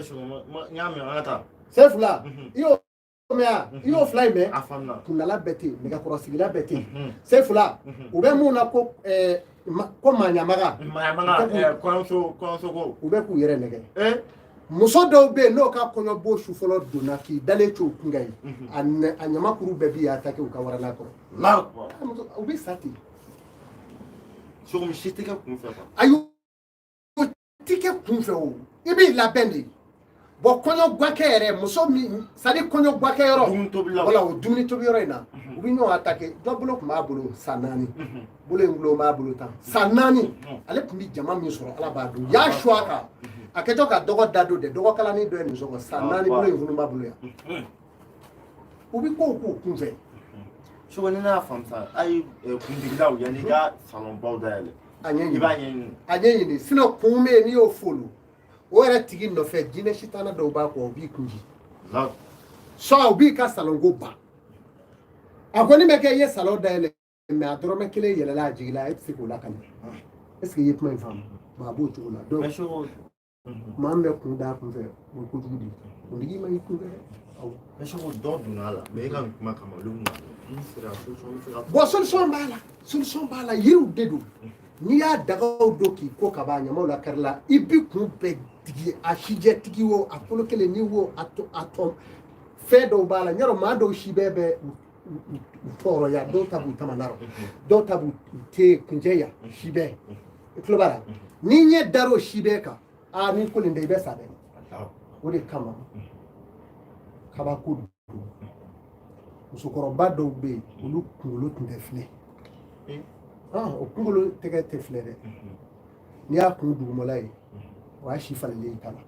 Sefula, i y'o mɛn wa? I y'o fila in mɛn? Kundala bɛɛ tɛ yen, nɛgɛkɔrɔsigila bɛɛ tɛ yen. Sefula, u bɛ mun na ko ko maɲamaga? Kɔɲɔso. U bɛ k'u yɛrɛ nɛgɛ. Muso dɔw bɛ yen, n'o ka kɔɲɔbo su fɔlɔ donna k'i dalen to u kun kan yen, a ɲamakuru bɛɛ b'i attaqué u ka warala kɔrɔ. U bɛ sa ten. Sogo si tɛ kɛ kun fɛ quoi. Ayi, o ti kɛ kun fɛ o, i b'i labɛn de. Bon, kɔɲɔ guakɛ yɛrɛ, muso min, c'est à dire kɔɲɔ guakɛ yɔrɔ. Dumuni tobila. Voilà, o dumuni tobi yɔrɔ in na, u bɛ ɲɔgɔn attaqué. Dɔ bolo tun b'a bolo san 4, bolo in bolo b'a bolo tan san 4. Ale tun bɛ jama min sɔrɔ, Ala b'a dɔn. U y'a su a kan, a kɛtɔ ka dɔgɔ da don dɛ, dɔgɔkalanin dɔ ye nin sɔgɔ san 4, bolo in funu b'a bolo yan. U bɛ kow k'u kun fɛ. Sogo, ni ne y'a faamu sisan, a ye kundigilaw, yanni i ka salon baw dayɛlɛ, A ɲɛɲini. I b'a ɲɛɲini. A ɲɛɲini, sinon kun bɛ yen, n'i y'o folo o yɛrɛ tigi nɔfɛ, jinɛ sitana dɔw b'a kɔ, o b'i kun ji. Soit u b'i ka salon ko ban. A kɔni bɛ kɛ i ye salon dayɛlɛ, mais a dɔrɔmɛ kelen yɛlɛla a jigi la, e tɛ se k'o lakali. Est ce que i ye kuma in faamu? Bon, a b'o cogo la. Donc maa min bɛ kun da kun fɛ, o ye kojugu de ye. Kuntigi ma y'i kun fɛ dɛ. Awɔ. Mais Seko, dɔ donna a la, mais e ka nin kuma kama, olu bɛna dɔn n'u sera solution bɛ se ka. Bon, solution b'a la, solution b'a la. Yiriw de don. N'i y'a dagaw don k'i ko ka ban, a ɲamaw la kari la, i bi kun bɛɛ digi, a sijɛ tigi wo, a kolo kelen ni wo, a to a tɔ fɛn dɔw b'a la. N y'a dɔn maa dɔw si bɛɛ bɛ u tɔɔrɔ yan, dɔw ta b'u tamana rɔ, dɔw ta b'u te kuncɛ yan, si bɛɛ. I tulo b'a la? N'i ɲɛ dar'o si bɛɛ kan, aa, n'i kolen tɛ, i bɛ sa dɛ. O de kama kabako don. Musokɔrɔba dɔw bɛ yen, olu kunkolo tun tɛ filɛ. O kunkolo tɛgɛ tɛ filɛ dɛ. N'i y'a kun dugumala ye, o y'a si falenlen i ta la.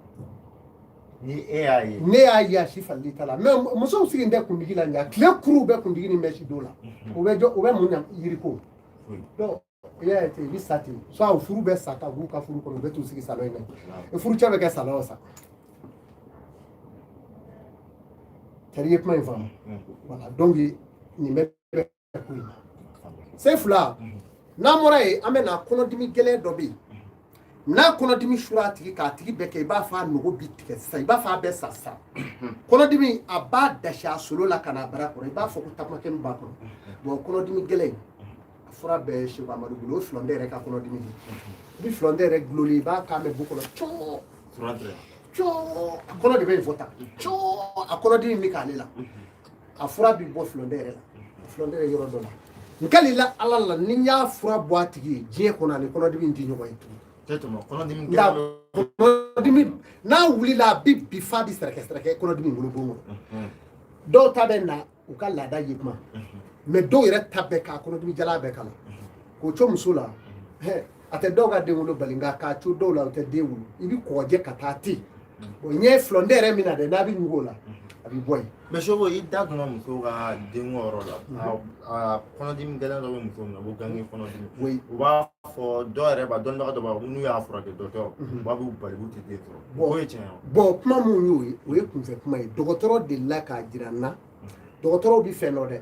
Ni e y'a ye? Ne y'a ye, a si falenlen ta la. Mais musow sigilen tɛ kuntigi la, nka tile kuruw bɛ kuntigi ni mèche dɔw la. U bɛ jɔ, u bɛ mun ɲa yiriko? Donc i y'a ye ten, i bɛ sa ten. Soit o furu bɛ sa ka b'u ka furu kɔnɔ, u bɛ t'u sigi salon in na. Furucɛ bɛ kɛ salon o sa. C'est-à-dire i ye kuma in faamu? Voilà, donc nin bɛ ko in na. Se fila n'an bɔra yen, an bɛ na kɔnɔdimi gɛlɛn dɔ bɛ yen. N'a kɔnɔdimi sura a tigi k'a tigi bɛɛ kɛ, i b'a fɔ a nogo bi tigɛ sisan, i b'a fɔ a bɛ sa sisan. Kɔnɔdimi a b'a dasi a solo la ka n'a bara kɔrɔ, i b'a fɔ ko takumakɛni b'a kɔnɔ. Bon, kɔnɔdimi gɛlɛn a fura bɛɛ Seku Amadu bolo. O filɔndɛ yɛrɛ ka kɔnɔdimi de, i bɛ filɔndɛ yɛrɛ gulonlen, i b'a k'a mɛn bu kɔnɔ cɔɔ cɔɔ, a kɔnɔ de bɛ yen fɔ tan cɔɔ, a kɔnɔdimi bɛ k'ale la. A fura bɛ bɔ filɔndɛ yɛrɛ la, filɔndɛ yɛrɛ yɔrɔ dɔ la. N kalila Ala la, ni n y'a fura bɔ a tigi ye diɲɛ kɔnɔ, ani kɔnɔdimi in tɛ ɲɔgɔn ye tugun. Nka kɔnɔdimi n'a wulila, a bɛ bi f'a bɛ sɛrɛkɛ sɛrɛkɛ kɔnɔdimi bolo bon kɔnɔ. Dɔw ta bɛ na u ka laada ye kuma, mais dɔw yɛrɛ ta bɛ k'a kɔnɔdimi jalan bɛɛ kala k'o co muso la. A tɛ dɔw ka den wolo bali, nka k'a co dɔw la, o tɛ den wolo. I bɛ kɔgɔjɛ ka taa ten. Bon, n ye filɔndɛ yɛrɛ min na dɛ, n'a bɛ ɲugu o la, a bɛ bɔ yen. Mais Seko, i da donna musow ka denko yɔrɔ la. A kɔnɔdimi gɛlɛn dɔ bɛ muso minɛ ko gange kɔnɔdimi. U b'a fɔ dɔw yɛrɛ b'a dɔnnibaga dɔ b'a fɔ n'u y'a furakɛ dɔgɔtɔrɔ u b'a b'u bali k'u tɛ den sɔrɔ. O ye tiɲɛ ye? Bon, kuma mun y'o ye, o ye kunfɛ kuma ye. Dɔgɔtɔrɔ delila k'a jira n na. Dɔgɔtɔrɔw bɛ fɛn dɔn dɛ,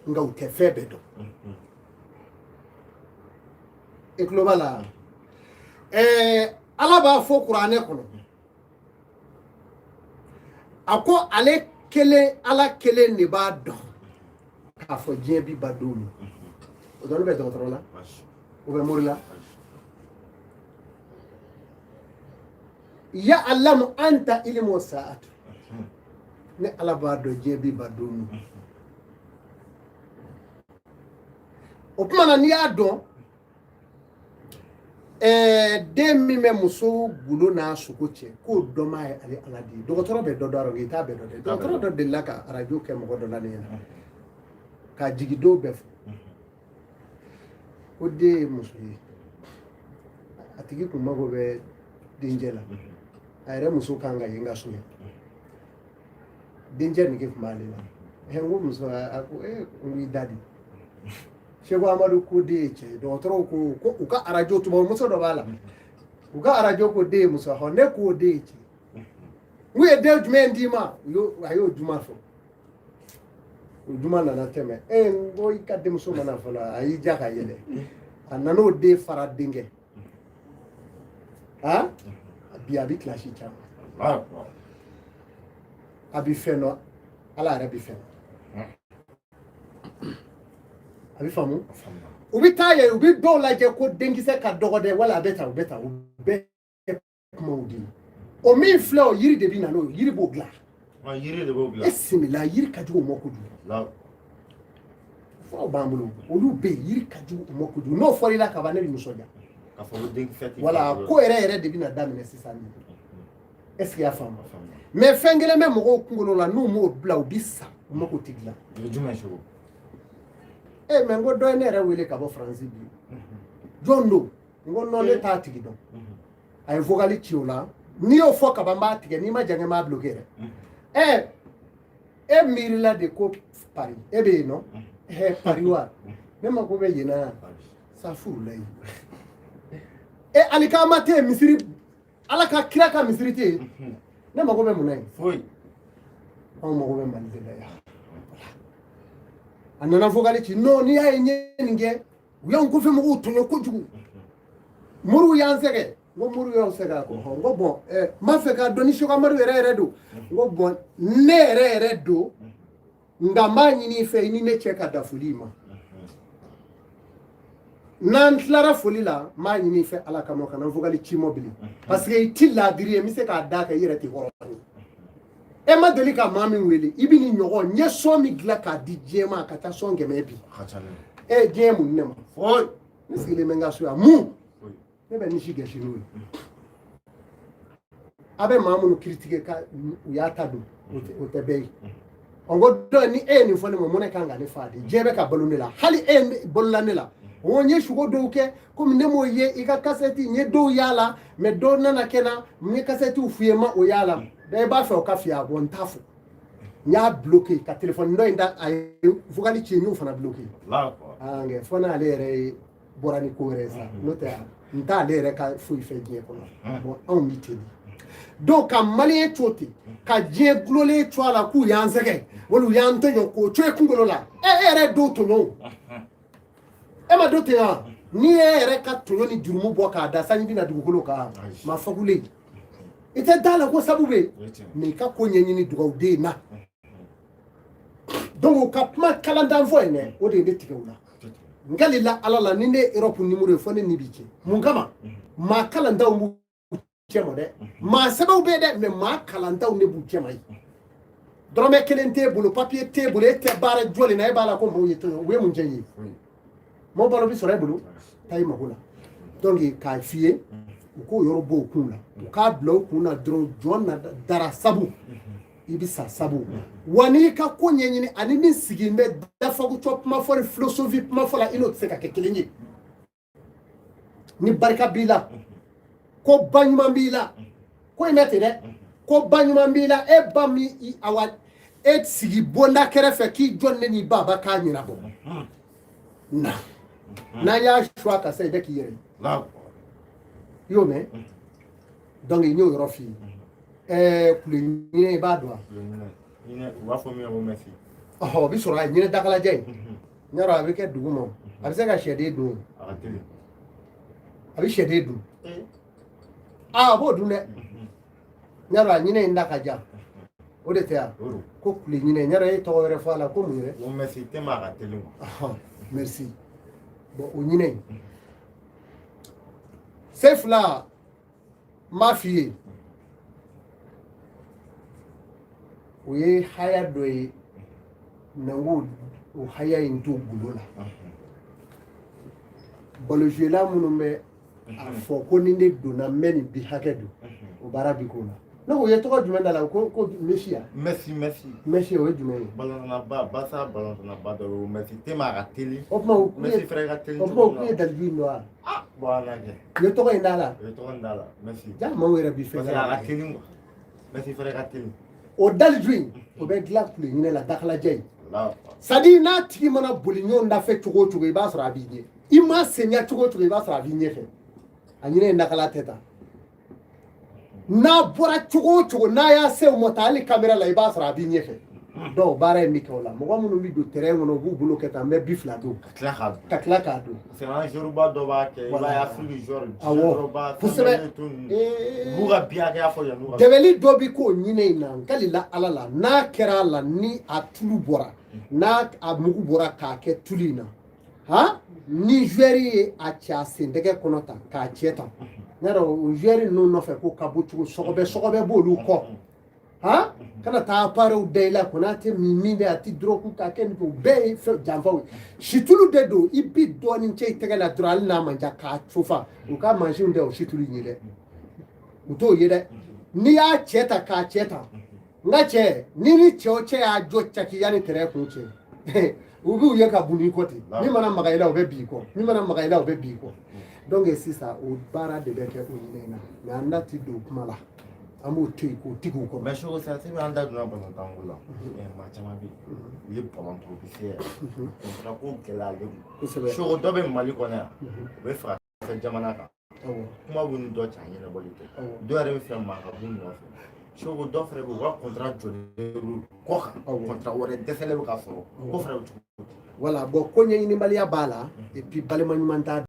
nka u tɛ fɛn bɛɛ dɔn. I tulo b'a la? Ala b'a fɔ kuranɛ kɔnɔ, a ko ale kelen, Ala kelen de b'a dɔn k'a fɔ diɲɛ bi ban don min. O dɔnni bɛ dɔgɔtɔrɔ la, o bɛ mori la. Ya alamu anta ilimu saatu. Ne Ala b'a dɔn diɲɛ bi ban don min. O tuma na, n'i y'a dɔn, den min bɛ muso gundo n'a sogo cɛ, k'o dɔnmaa ye ale Ala de ye. Dɔgɔtɔrɔ bɛ dɔ dɔn a rɔ, i t'a bɛɛ dɔn dɛ. Dɔgɔtɔrɔ dɔ delila ka arajo kɛ mɔgɔ dɔ la ne ɲɛna, k'a jigi dɔw bɛɛ fɔ ko den ye muso ye. A tigi kun mago bɛ dencɛ la, a yɛrɛ muso kan ka ye n ka so yan. Dencɛ nege tun b'ale la. N ko muso, a ko n ko i da di. Seku Amadu ko den ye cɛ ye. Dɔgɔtɔrɔw ko u ka arajo, tubabu muso dɔ b'a la, u ka arajo ko den ye muso ye. Ne ko den ye cɛ ye. N k'u ye den jumɛn d'i ma? A y'o juma fɔ. O juma nana tɛmɛ. N ko i ka denmuso mana fɔlɔ, a y'i ja ka yɛlɛ. A nan'o den fara denkɛ. Bi a bɛ kilasi caman. A bɛ fɛn dɔn, Ala yɛrɛ bɛ fɛn dɔn. A bɛ faamu. U bɛ taa yen, u bɛ dɔw lajɛ ko denkisɛ ka dɔgɔ dɛ, wala a bɛ tan, u bɛ tan, u bɛ kumaw di. O min filɛ, o yiri de bɛ na n'o ye, yiri b'o dilan. Yiri de b'o dilan. E simila, yiri ka jugu o ma kojugu. Furaw b'an bolo, olu bɛ yen, yiri ka jugu o ma kojugu. N'o fɔra i la ka ban, ne bɛ nisɔndiya. K'a fɔ ko denkisɛ tɛ. Wala ko yɛrɛ yɛrɛ de bɛna daminɛ sisan. Est ce que i y'a faamu? Mais fɛn kelen bɛ mɔgɔw kunkolo la, n'u m'o bila, u bɛ sa, u mako tɛ dilan. O ye jumɛn ye, Seko? Mais n ko dɔ ye ne yɛrɛ wele ka bɔ Faransi bi. Jɔn don? N ko non, ne t'a tigi dɔn. A ye vocal ci o la. N'i y'o fɔ kaban, n b'a tigɛ. N'i ma jan kɛ, n b'a bloqué yɛrɛ. E miirila de ko Paris, e bɛ yen nɔ? Paris wa? Ne mako bɛ yen na yan. Safurula ye. Alikama tɛ yen, misiri, Ala ka kira ka misiri tɛ yen. Ne mako bɛ mun na yen? Foyi. Anw mako bɛ Mali de la yan. A nana vocal ci. Non, n'i y'a ye n ye nin kɛ, u y'anw kɔfɛ mɔgɔw tɔɲɔ kojugu. Moriw y'an sɛgɛn. N ko moriw y'aw sɛgɛn? A ko hɔn. N ko bon, n b'a fɛ k'a dɔn ni Seku Amadu yɛrɛ yɛrɛ don. N ko bon, ne yɛrɛ yɛrɛ don, nka n b'a ɲini i fɛ, i ni ne cɛ ka da foli ma. N'an tilara foli la, n b'a ɲini i fɛ Ala kama, kana vocal ci mɔ bilen, parce que i ti laadiri ye. N bɛ se k'a d'a kan, i yɛrɛ tɛ hɔrɔn ye. E ma deli ka maa min wele, i bɛ nin ɲɔgɔn n ye sɔn min dilan k'a di diɲɛ ma, ka taa sɔn 100 bi. Diɲɛ mun ne ma? Foyi. Ne sigilen bɛ n ka so yan, mun ne bɛ nisi gɛsi n'o ye? A bɛ maa minnu critiquer ka u y'a ta don, o tɛ bɛɛ ye. N ko dɔ ni e ye nin fɔ ne ma, mun ne kan ka ne fa de? Diɲɛ bɛ ka balo ne la, hali e balola ne la. O n ye sugo dɔw kɛ komi ne m'o ye i ka kasɛti, n ye dɔw y'a la, mais dɔw nana kɛ na, n ye kasɛtiw f'i ye, ma o y'a la. I b'a fɛ o ka fiya bɔ, n t'a fɔ. N y'a bloqué ka téléphone dɔ in da, a ye vocal ci, n y'o fana bloqué. Aa fo n'ale yɛrɛ ye bɔra ni ko wɛrɛ ye sa, n'o tɛ n t'ale yɛrɛ ka foyi fɛ diɲɛ kɔnɔ. Bon, anw bɛ ten de. Donc ka malien to ten, ka diɲɛ gulonlen to a la k'u y'an sɛgɛn wala u y'an tɔɲɔ, k'o to e kunkolo la. E yɛrɛ ye dɔw tɔɲɔ o, e ma dɔ ten wa? N'i ye yɛrɛ ka tɔɲɔ ni jurumu bɔ k'a da, sanji bɛna dugukolo kan, ma fagulen i tɛ da la ko sabu bɛ yen. Mais i ka ko ɲɛɲini dugawuden na. Donc u ka kuma kalantan fɔ yen dɛ, o de ye ne tigɛ u la. N kalila Ala la, ni ne ye Europe numéro ye, fɔ ne ni b'i cɛ. Mun kama? Maa kalantanw b'u cɛ ma dɛ, maa sɛbɛnw bɛ dɛ, mais maa kalantanw de b'u cɛ ma. Yen dɔrɔmɛ kelen t'e bolo, papiye t'e bolo, e tɛ baara jɔlen na, e b'a la ko maaw ye tɔɲɔ. U ye mun kɛ ye? Maaw balo bɛ sɔrɔ e bolo, taa i mago la. Donc k'a f'i ye, u k'o yɔrɔ bɔ u kun la, u k'a bila u kun na dɔrɔn, jɔn na dara sabu i bɛ sa sabu wa. N'i ka ko ɲɛɲini ani min sigi bɛ dafagutɔ kuma fɔ ni philosophie kuma fɔ la, i n'o tɛ se ka kɛ kelen ye. Ni barika b'i la, ko ba ɲuman b'i la, ko in bɛ ten dɛ, ko ba ɲuman b'i la, e ba min awa e sigi bonda kɛrɛfɛ k'i jɔ ne n'i ba ba k'a ɲɛnabɔ na, n'an y'a suwa ka se i bɛ k'i yɛrɛ ye, i y'o mɛn. Donc n y'o yɔrɔ f'i ye. Kule ɲinɛ, i b'a dɔn wa? U b'a fɔ min ma ko mɛsi. Ɔhɔ, o bɛ sɔrɔ a ɲinɛ dakalajɛ in n y'a dɔn, a bɛ kɛ dugu ma, a bɛ se ka sɛden dun. A ka teli. A bɛ sɛden dun. Aa, a b'o dun dɛ. N y'a dɔn, a ɲinɛ in da ka jan, o de tɛ yan ko kule ɲinɛ. N y'a dɔn, e ye tɔgɔ wɛrɛ fɔ a la ko mun yɛrɛ? Ko mɛsi tɛ, a ka teli. Ɔhɔn, merci. Bon, o ɲinɛ in se fila, n b'a f'i ye, o ye haya dɔ ye n'an k'o o haya in to gundo la. Balozela minnu bɛ a fɔ ko ni ne donna n bɛ nin bi hakɛ don, o baara bi k'o la. Ne ko u ye tɔgɔ jumɛn da la ko Mesiya? Mɛsi, mɛsi. Mɛsi, o ye jumɛn ye? Balontanaba, Barça balontanaba dɔ ye Mɛsi tɛ, a ka teli. O tuma u Mɛsi fɛnɛ ka teli. O tuma u kun ye daliju in dɔn wa? Bon, an lajɛ. U ye tɔgɔ in d'a la. U ye tɔgɔ in d'a la, Mɛsi. Ja maaw yɛrɛ bi fɛn. Parce que a ka teli quoi, Mɛsi fɛnɛ ka teli. O daliju in, o bɛ dilan kule ɲinɛ la, dakalajɛ in. C'est à dire n'a tigi mana boli ɲɔgɔn dafɛ cogo o cogo, i b'a sɔrɔ a b'i ɲɛ. I ma senya cogo o cogo, i b'a sɔrɔ a b'i ɲɛfɛ. A ɲinɛ in dakala tɛ taa. N'a bɔra cogo o cogo, n'a y'a se o ma ta hali kamera la, i b'a sɔrɔ a b'i ɲɛfɛ. Donc baara in bɛ kɛ o la. Mɔgɔ minnu bɛ don terrain kɔnɔ, u b'u bolo kɛ tan, n bɛ bi fila don. Ka tila k'a dun. Ka tila k'a dun. Parce que an joueur ba dɔ b'a kɛ, i b'a ye Afrique joueur. Awɔ, kosɛbɛ. U b'u ka bi hakɛya fɔ yan'u ka. Dɛbɛli dɔ bɛ k'o ɲinɛ in na, n kalila Ala la, n'a kɛra a la, ni a tulu bɔra, n'a a mugu bɔra k'a kɛ tulu in na, han, ni joueur ye a cɛ a sentɛgɛ kɔnɔ tan k'a cɛ tan, n y'a dɔn o joueur ninnu nɔfɛ ko ka bɔ cogo sɔgɔbɛ sɔgɔbɛ b'olu kɔ, han, kana taa appareil da i la ko n'a tɛ min min dɛ, a tɛ dɔrɔgu k'a kɛ nin, o bɛɛ ye fɛn janfaw ye. Situlu de don, i bi dɔɔnin cɛ i tɛgɛ la dɔrɔn, hali n'a man ca, k'a cofa. U ka mansinw tɛ o situlu in ye dɛ, u t'o ye dɛ. N'i y'a cɛ ta k'a cɛ ta, n ka cɛ, ni cɛ o cɛ y'a jɔ caki yanni tɛrɛ kun cɛ, u b'u ye ka bunu i kɔ ten. Min mana maga i la, o bɛ bin i kɔ. Min mana maga i la, o bɛ bin i kɔ. Donc sisan o baara de bɛ kɛ o ɲinɛ in na, mais an da ti don kuma la, an b'o to yen k'o tigiw kɔnɔ. Mais Soko, sisan an da donna balontan ko la, maa caman bɛ yen, u ye balon to, u bɛ se yɛrɛ contrat ko gɛlɛyalen don. Kosɛbɛ. Soko, dɔ bɛ Mali kɔnɔ yan, u bɛ fɛ ka kɛ jamana kan, kuma b'u ni dɔ cɛ, a ɲɛnabɔli tɛ. Dɔw yɛrɛ bɛ fɛ maa ka b'u nɔfɛ. Soko, dɔ fɛnɛ bɛ yen, u ka contrat jɔlen don kɔ kan, contrat wɛrɛ dɛsɛlen bɛ ka sɔrɔ, ko fɛnɛ bɛ cogo di? Voilà, bon, ko ɲɛɲinibaliya b'a la, et puis balima ɲuman t'a.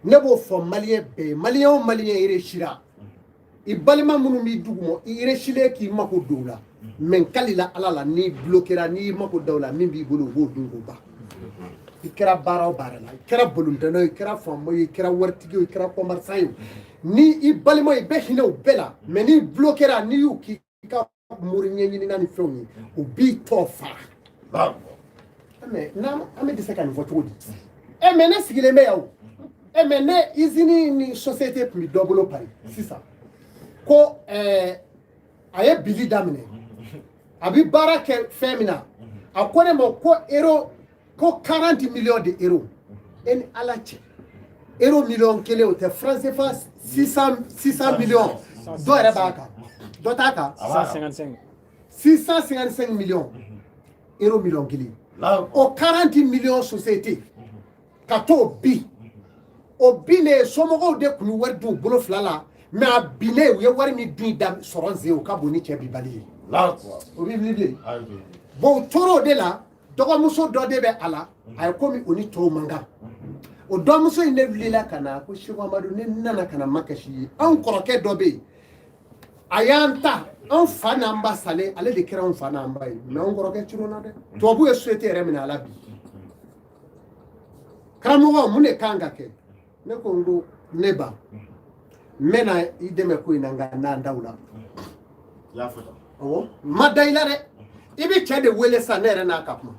Ne b'o fɔ malien bɛɛ ye, malien o malien réussira, i balima minnu b'i duguma, i réussilen k'i mako don u la, mais n kalila Ala la, n'i bloquera, n'i mako da u la, min b'i bolo, u b'o dun k'o ban. I kɛra baara o baara la, i kɛra bolontɛnɛ ye, i kɛra faama ye, i kɛra waritigi ye, i kɛra commerçant ye, ni i balima, i bɛ hinɛ u bɛɛ la, mais n'i bloquera, n'i y'u k'i ka mori ɲɛɲinina ni fɛnw ye, u b'i tɔ faa. Mais n'an an bɛ dɛsɛ ka nin fɔ cogo di? E, mais ne sigilen bɛ yan o. E, mais ne usine ni société tun bɛ dɔ bolo Paris sisan, ko a ye bili daminɛ, A bɛ baara kɛ fɛn min na, a ko ne ma ko euro, ko 40 millions de euros. E ni Ala cɛ, euro miliyɔn 1, o tɛ franc CFA 600 millions dɔ yɛrɛ b'a kan, dɔ t'a kan. 155. 655 millions, euro miliyɔn 1. O 40 millions société ka t'o bi, o binnen, somɔgɔw de tun bɛ wari dun u bolo fila la, mais a binnen, u ye wari min dun da sɔrɔ n sen, o ka bon ni cɛ bibali ye. O b'i wuli bilen. Bon, u tor'o de la, dɔgɔmuso dɔ de bɛ a la, a ye komi o ni tɔw man kan. O dɔgɔmuso in de wulila ka na ko Seku Amadu, ne nana ka na makasi ye. Anw kɔrɔkɛ dɔ bɛ yen, a y'an ta, anw fa n'an ba salen, ale de kɛra anw fa n'an ba ye, mais anw kɔrɔkɛ curuna dɛ. Tubabu ye société yɛrɛ minɛ a la bi. Karamɔgɔ, mun de kan ka kɛ? Ne ko, n ko ne ba, n bɛna i dɛmɛ ko in na, nka n'an daw la. Awɔ, n ma da i la dɛ. I bɛ cɛ de wele sisan, ne yɛrɛ n'a ka kuma.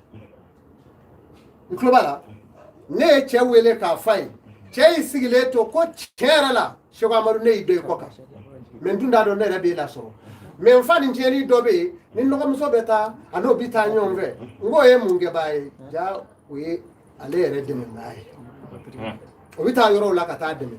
N tulo b'a la. Ne ye cɛ wele k'a f'a ye. Cɛ y'i sigilen to ko tiɲɛ yɛrɛ la, Seku Amadu, ne y'i dɔn i kɔ kan, mais n tun t'a dɔn ne yɛrɛ b'e lasɔrɔ. Mais n fa ni tiɲɛni dɔ bɛ yen, ni n dɔgɔmuso bɛ taa, a n'o bɛ taa ɲɔgɔn fɛ. N k'o ye mun kɛbaa ye? Ja, o ye ale yɛrɛ dɛmɛbaa ye, o bɛ taa yɔrɔw la ka taa dɛmɛ.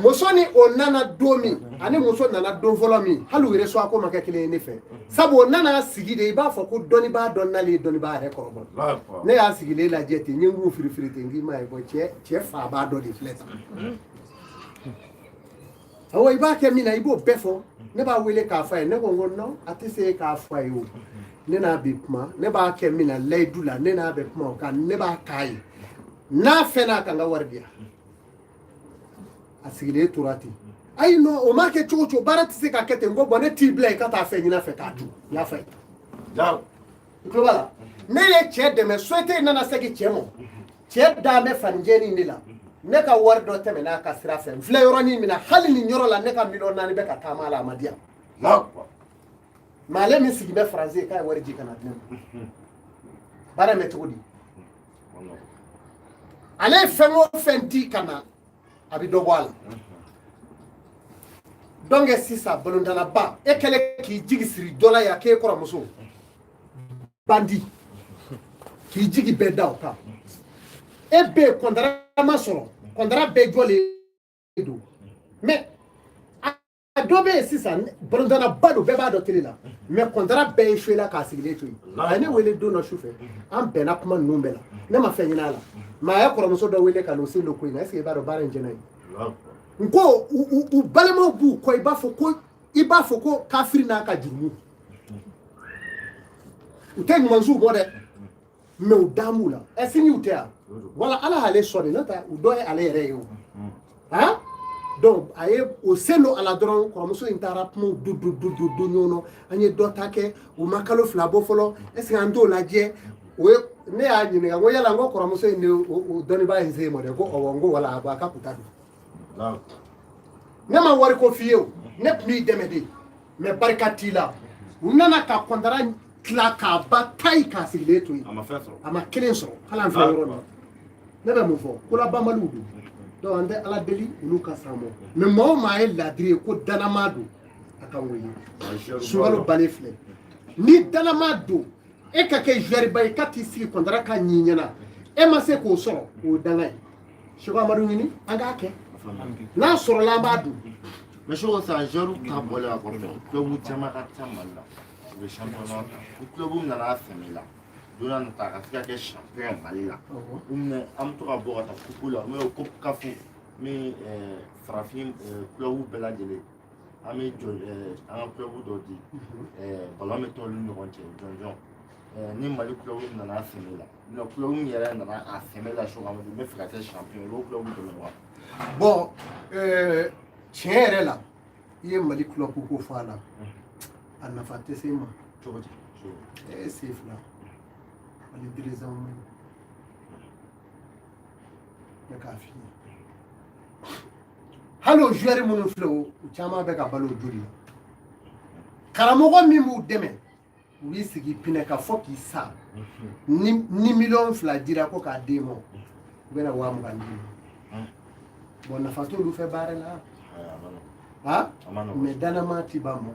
Muso ni o nana don min, ani muso nana don fɔlɔ min, hali u yɛrɛ ko ma kɛ kelen ye ne fɛ, sabu o nana sigi de, i b'a fɔ ko dɔnnibaa dɔ nalen ye dɔnnibaa yɛrɛ kɔrɔbɔ. Ne y'a sigilen lajɛ ten, n ye n kun firifiri ten, n k'i ma ye ko cɛ faaba dɔ de filɛ tan. Awɔ, i b'a kɛ min na, i b'o bɛɛ fɔ. Ne b'a wele k'a fɔ a ye. Ne ko, n ko non, a tɛ se k'a fɔ a ye. O ne n'a bɛ kuma, ne b'a kɛ min na layidu la, ne n'a bɛ kuma o kan, ne b'a k'a ye. N'a fɛn n'a kan ka wari di yan. A sigilen tora ten. Ayi, non, o ma kɛ cogo o cogo, baara tɛ se ka kɛ ten. N ko bon, ne t'i bila i ka taa fɛn ɲini a fɛ k'a dun. N y'a fɔ a ye. I tulo b'a la, ne ye cɛ dɛmɛ. Société nana segin cɛ ma. Cɛ dan bɛ fanijɛni de la. Ne ka wari dɔ tɛmɛ n'a ka sira fɛ. N filɛ yɔrɔnin min na, hali nin yɔrɔ la, ne ka miliyɔn 4 bɛ ka taama a la, a ma di yan. Mais ale min sigi bɛ Faransi, k'a ye wari ji ka na di ne ma. Baara in bɛ cogo di? Ale ye fɛn o fɛn di ka na, a bɛ dɔ bɔ a la. Donc sisan, balontanaba, e kɛlen k'i jigi siri dɔ la yan k'e kɔrɔmuso bandi, k'i jigi bɛɛ da o kan, e bɛ yen, contrat ma sɔrɔ, contrat bɛɛ jɔlen don. Mais a dɔ bɛ yen sisan, balontanaba don, bɛɛ b'a dɔn télé la, mais contrat bɛɛ échoué la k'a sigilen to yen. A ye ne wele don dɔ su fɛ, an bɛnna kuma ninnu bɛɛ la. Ne ma fɛn ɲini a la, mais a ye kɔrɔmuso dɔ wele ka n'o sen don ko in na. Est ce que i b'a dɔn baara in tiɲɛna yen? N ko u balimaw b'u kɔ, i b'a fɔ ko kafiri n'a ka jurumu. U tɛ ɲumansiw bɔ dɛ, mais u dan b'u la. Ɛ, sini u tɛ yan wala Ala y'ale sɔn de, n'o tɛ u dɔ ye ale yɛrɛ ye o. Han, donc a ye o sen don a la dɔrɔn, kɔrɔmuso in taara kumaw du du du du du ɲɔgɔn na. An ye dɔ ta kɛ, u ma kalo 2 bɔ fɔlɔ. Est ce que an t'o lajɛ? O ye ne y'a ɲininka, n ko yala, n ko kɔrɔmuso in de o dɔnnibaa in se ma dɛ? Ko awɔ. N ko wala, a ka kuta don. Ne ma wari ko f'i ye o, ne tun b'i dɛmɛ de, mais barika t'i la. U nana ka contrat tila k'a ba tayi k'a sigilen to yen. A ma fɛn sɔrɔ. A ma kelen sɔrɔ. Hali an filɛ yɔrɔ min na, ne bɛ mun fɔ? Kolabanbaliw don. Donc an tɛ Ala deli olu ka s'an ma, mais maa o maa ye ladiri ye ko danama don, a ka wele. Sunkalo balen filɛ, ni danama don, e ka kɛ joueur ba ye, ka t'i sigi contrat ka ɲi ɲɛna, e ma se k'o sɔrɔ, o ye danga ye. Seku Amadu ɲini, an k'a kɛ, n'a sɔrɔla, an b'a dun. Mais Seko, sisan joueur ta bɔlen a kɔfɛ, club caman ka ca Mali la, u bɛ championnat ta. Ni club nana a sɛmɛ la, don n'a nata a ka se ka kɛ champion Mali la, ou bien an bɛ to ka bɔ ka taa coupe la, ou bien coupe CAF min farafin club bɛɛ lajɛlen, an bɛ jɔ an ka club dɔ di, ballon bɛ t'olu ni ɲɔgɔn cɛ jɔnjɔn. Ni Mali club nana a sɛmɛ la, ou bien club min yɛrɛ nana a sɛmɛ la, Seko Amadu, n bɛ fɛ ka kɛ champion, olu club dɛmɛ wa? Bon, tiɲɛ yɛrɛ la, i ye Mali club ko fɔ a la, a nafa tɛ se i ma. Cogo di? E sen fila, Mali dirigeant ma ɲi. Ne k'a f'i ye, hali o joueur minnu filɛ, o u caman bɛ ka balo o joli la. Karamɔgɔ min b'u dɛmɛ, u b'i sigi pinɛ ka fɔ k'i sa. Ni miliyɔn 2 dira ko k'a d'e ma, u bɛna 20.000 d'i ma. Bon, nafa t'olu fɛ baara la. Ha, mais danama ti ban mɔgɔ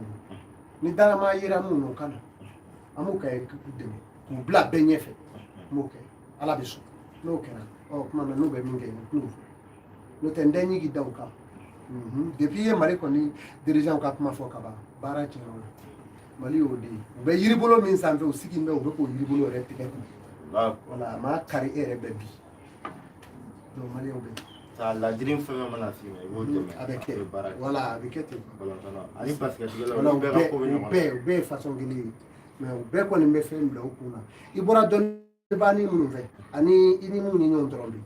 ni danama yera mun na, o kana. An b'u ka équipe dɛmɛ k'u bila bɛɛ ɲɛfɛ. N b'o kɛ, Ala bɛ sɔn. N'o kɛra, ɔ kuma na, n'u bɛ min kɛ, u t'o fɔ. N'o tɛ, n tɛ ɲigi da u kan. Depuis i ye Mali kɔni dirigeant ka kuma fɔ ka ban, baara tiɲɛna. O la Mali y'o de ye. U bɛ yiribolo min sanfɛ, u sigilen bɛ, u bɛ k'o yiribolo yɛrɛ tigɛ kun. Wala a ma kari e yɛrɛ bɛ bi. Donc maliyɛnw bɛ Sa ladiri fɛn fɛn mana s'i ma, i b'o dɛmɛ. A bɛ kɛ. A bɛ baara kɛ. Wala a bɛ kɛ ten. Balontanna ani basikɛtigɛlaw, wala olu u bɛɛ ka bɛɛ ko bɛ u ɲɔgɔn na. bɛɛ, u bɛɛ ye façon kelen ye, mais u bɛɛ kɔni bɛ fɛn bila u kun na. I bɔra dɔnnibaani minnu fɛ ani i ni minnu ye ɲɔgɔn dɔrɔn bi,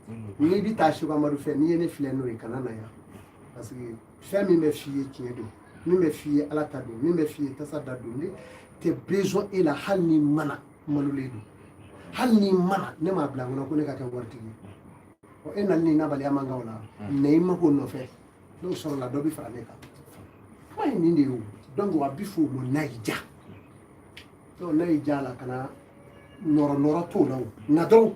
n'i bɛ taa Seko Amadu fɛ, n'i ye ne filɛ n'o ye, kana na yan, parce que fɛn min bɛ f'i ye tiɲɛ don, min bɛ f'i ye Ala ta don, min bɛ f'i ye tasa da don. Ne tɛ besoin e la. Hali ni mana malolen don, hali ni mana ne m'a bila n kɔnɔ ko ne ka kɛ waritigi ye. Ɔ e nali ni nabaliya man kan o la. Nɛ i mako nɔfɛ, n'o sɔrɔla, dɔ bɛ fara ne kan. Kuma ye nin de ye o. Donc a bɛ fɔ o ma n'a y'i diya. Donc n'a y'i diya la, ka na nɔrɔ nɔrɔ t'o la, o na dɔrɔn.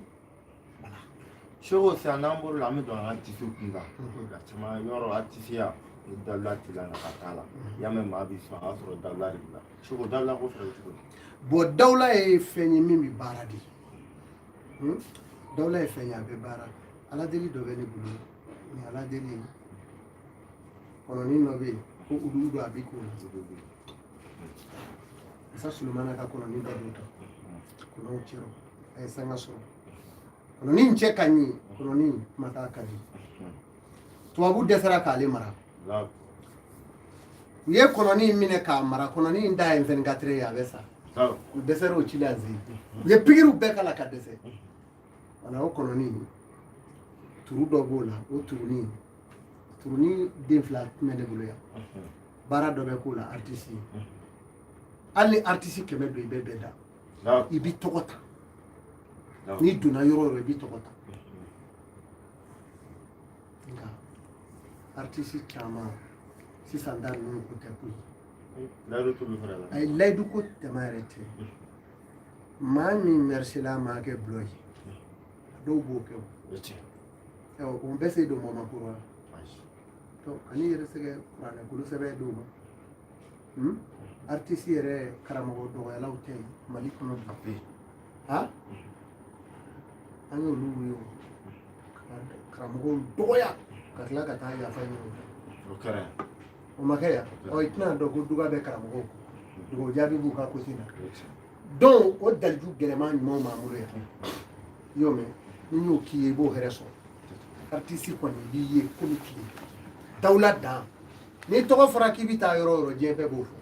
Seko, sisan n'an bɔr'o la, an bɛ don an ka artiste kun kan. A caman yɔrɔ artisiya ni dawula t'i la, nafa t'a la. I y'a mɛn maa b'i sɔn, a y'a sɔrɔ dawula de b'i la. Seko, dawula ko fɛnɛ bɛ cogo di? Bon, dawula ye fɛn ye min bɛ baara de. Dawula ye fɛn ye, a bɛ baara. Ala deli dɔ bɛ ne bolo. Ni ala deli kɔnɔnin dɔ bɛ yen ko olu don, a bɛ k'o la. Masa Sulemana ka kɔnɔnin dɔ don tan, kɔnɔw cɛrɔ, a ye sanga sɔrɔ. Kɔnɔnin cɛ ka ɲi, kɔnɔnin kuma t'a ka di. Tubabu dɛsɛra k'ale mara. U ye kɔnɔnin minɛ k'a mara. Kɔnɔnin da ye 24 ye, a bɛ sa. U dɛsɛra o ci la zen, u ye pikiriw bɛɛ k'a la ka dɛsɛ. Wala o kɔnɔnin turu dɔ b'o la. O turunin, turunin den fila tun bɛ ne bolo yan. Baara dɔ bɛ k'o la. Artiste, hali ni artiste 100 don, i bɛ bɛɛ da, i b'i tɔgɔ ta. N'i donna yɔrɔ o yɔrɔ, i b'i tɔgɔ ta. Nka artiste caman sisan da ninnu ko tɛ koyi. Layidu t'olu fɛnɛ la. Ayi, layidu ko tɛmɛ yɛrɛ tɛ. Maa min mɛrisila maa kɛ bulɔ ye, dɔw b'o kɛ. O o bɛɛ se don mɔgɔ ma koro la. Donc ani yɛrɛ sɛgɛ kuranɛ kolo sɛbɛn d'o ma. Artiste yɛrɛ karamɔgɔ dɔgɔyalaw tɛ yen Mali kɔnɔ bi. Ha, an y'olu ye o karamɔgɔw dɔgɔya ka tila ka taa yafa ɲini u fɛ. O kɛra yan. O ma kɛ yan. Ɔ i tɛna dɔn ko duga bɛ karamɔgɔw kɔ, dugawu jaabi b'u ka kosi na. Donc o daliju gɛlɛman ɲumanw b'an bolo yan. I y'o mɛn, ni n y'o k'i ye, i b'o hɛrɛ sɔrɔ. Artiste kɔni b'i ye komi tile dawula dan. N'i tɔgɔ fɔra k'i bɛ taa yɔrɔ o yɔrɔ, diɲɛ bɛɛ b'o fɔ.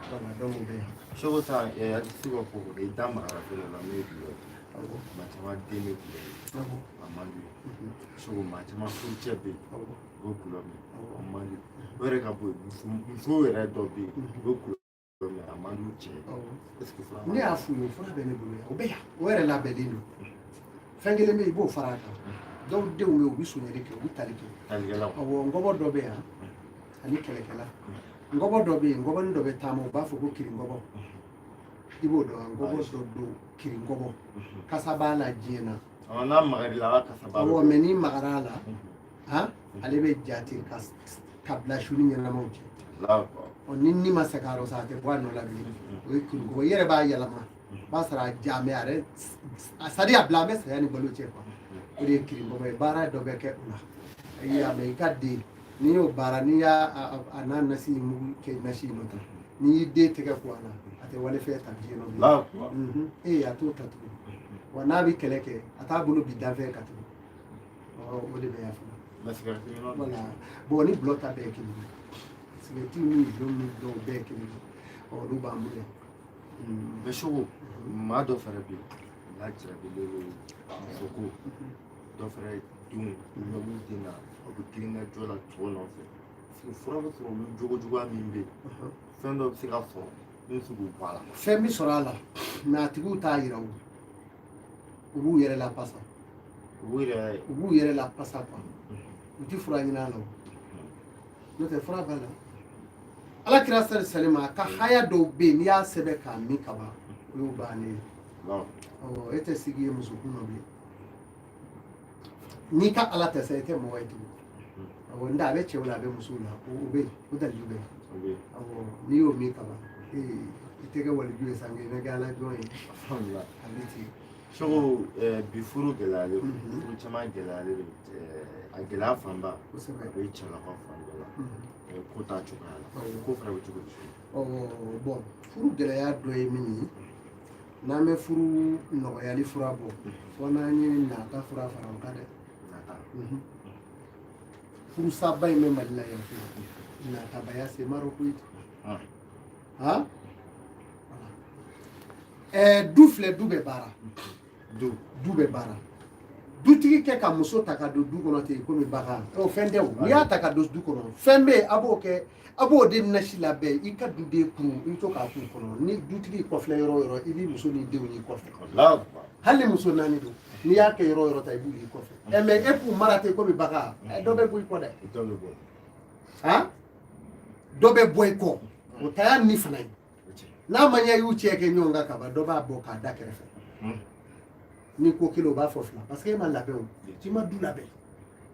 Voilà, donc o bɛ yan. Seko, sisan artiste ka ko i da magara fɛn dɔ la, n'o ye gulɔ ye. Maa caman den bɛ gulɔ ye, a man d'u ye. Seko, maa caman furucɛ bɛ yen, u bɛ gulɔ min, a man d'u ye. O yɛrɛ ka bɔ yen, musow yɛrɛ dɔw bɛ yen, u bɛ gulɔ min, a man d'u cɛ ye. Est ce que fura? Ne y'a f'u ye, o fura bɛ ne bolo yan, o bɛ yan, o yɛrɛ labɛnnen don. Fɛn kelen bɛ yen, i b'o fara a kan. Dɔw denw bɛ yen, u bɛ sonyali kɛ, u bɛ tali kɛ. Talikɛlaw. Awɔ, ngɔbɔ dɔ bɛ yan ani kɛlɛkɛla. Ngɔbɔ dɔ bɛ yen, ngɔbɔnin dɔ bɛ taama, u b'a fɔ ko kiringɔbɔ. I b'o dɔn? Ngɔbɔ dɔ don, kiringɔbɔ, kasa b'a la diɲɛ na. N'a magar'i la, a ka kasa b'a. Awɔ, mais n'i magara a la, han, ale bɛ jate ka bila su ni ɲɛnamaw cɛ. Ɔ ni ni ma segin a rɔ sa, a tɛ bɔ a nɔ la bilen. O ye kiringɔbɔ. I yɛrɛ b'a yɛlɛma, o b'a sɔrɔ a ja mɛ a yɛrɛ, c'est à dire a bila an bɛ saya ni balo cɛ quoi. O de ye kiringɔbɔ ye. Baara dɔ bɛ kɛ o la. I y'a mɛn, i ka den n'i y'o baara, n'i y'a a n'a nasi mugu kɛ nasi nɔ ta, n'i y'i den tɛgɛ ko a la, a tɛ walifɛn ta diɲɛ nɔ bilen. Ee, a t'o ta tugun. Wa n'a bɛ kɛlɛ kɛ, a t'a bolo bi danfɛn kan tugun. O de bɛ yan fana. Voilà. Bon, ni gulɔ ta bɛɛ ye kelen ye. Sigɛriti ni dɔlɔ ni dɔw bɛɛ ye kelen ye. Ɔ olu b'an bolo yan. Mais Seko, maa dɔ fɛnɛ bɛ yen n'a jarabilen don muso ko, dɔ fɛnɛ denw ɲɛ b'u den na, u bɛ girin ka jɔ la cɛw nɔfɛ. Fura bɛ sɔrɔ olu jogo juguya min bɛ yen, fɛn dɔ bɛ se ka sɔrɔ min bɛ se k'u bɔ a la? Fɛn bɛ sɔrɔ a la, mais a tigiw t'a yira. O u b'u yɛrɛ lapasa. U b'u yɛrɛ U b'u yɛrɛ lapasa quoi. U tɛ fura ɲini a la. O n'o tɛ, fura b'a la. Ala kira sali salima, a ka haya dɔw bɛ yen, n'i y'a sɛbɛn k'a min ka ban, o y'o bannen ye. Awɔ, e tɛ sigi ye muso kun na bilen. N'i ka Ala tɛ sa, e tɛ mɔgɔ ye tugun. Awɔ, n tɛ a bɛ cɛw la, a bɛ musow la. O bɛ yen, o dalilu bɛ yen. Awɔ, n'i y'o min ka ban, ee, I tɛ kɛ waliju ye sanke, i bɛ kɛ ala jɔn ye. Alhamdulilah. A bɛ ten. Seko, bi furu gɛlɛyalen don, furu caman gɛlɛyalen don. A gɛlɛya fanba a bɛ cɛlakaw fan dɔ la, ko t'a cogoya la, ko fana bɛ cogo di? Bon, furu gɛlɛya dɔ ye min ye, n'an bɛ furu nɔgɔyali fura bɔ, fo n'an ye nata fura fara o kan dɛ. Nata. Furusaba in bɛ Mali la yan fɛ, natabaya se Marɔku ye. Han, du filɛ, du bɛ baara. Du. Du bɛ baara. Dutigi kɛ ka muso ta ka don du kɔnɔ ten komi bagan, o fɛn tɛ. O n'i y'a ta ka don du kɔnɔ, fɛn bɛ yen, a b'o kɛ, a b'o de nasi labɛn i ka duden kun, i bɛ to k'a k'u kɔnɔ. Ni dutigi kɔfilɛ yɔrɔ o yɔrɔ, i b'i muso n'i denw y'i kɔfɛ. Hali ni muso naani don, n'i y'a kɛ yɔrɔ o yɔrɔ ta, i b'u y'i kɔfɛ. Ɛ, mɛ e k'u mara ten komi bagan, ɛ, dɔ bɛ bɔ i kɔ dɛ. Dɔ bɛ bɔ. Han, dɔ bɛ bɔ i kɔ, o ta y'a ni fana ye. N'a ma ɲɛ i y'u cɛ kɛ ɲɔgɔn kan ka ban, dɔ b'a bɔ k'a da kɛrɛfɛ. Ni ko kelen, o b'a fɔ fila, parce que e ma labɛn, o i ma du labɛn.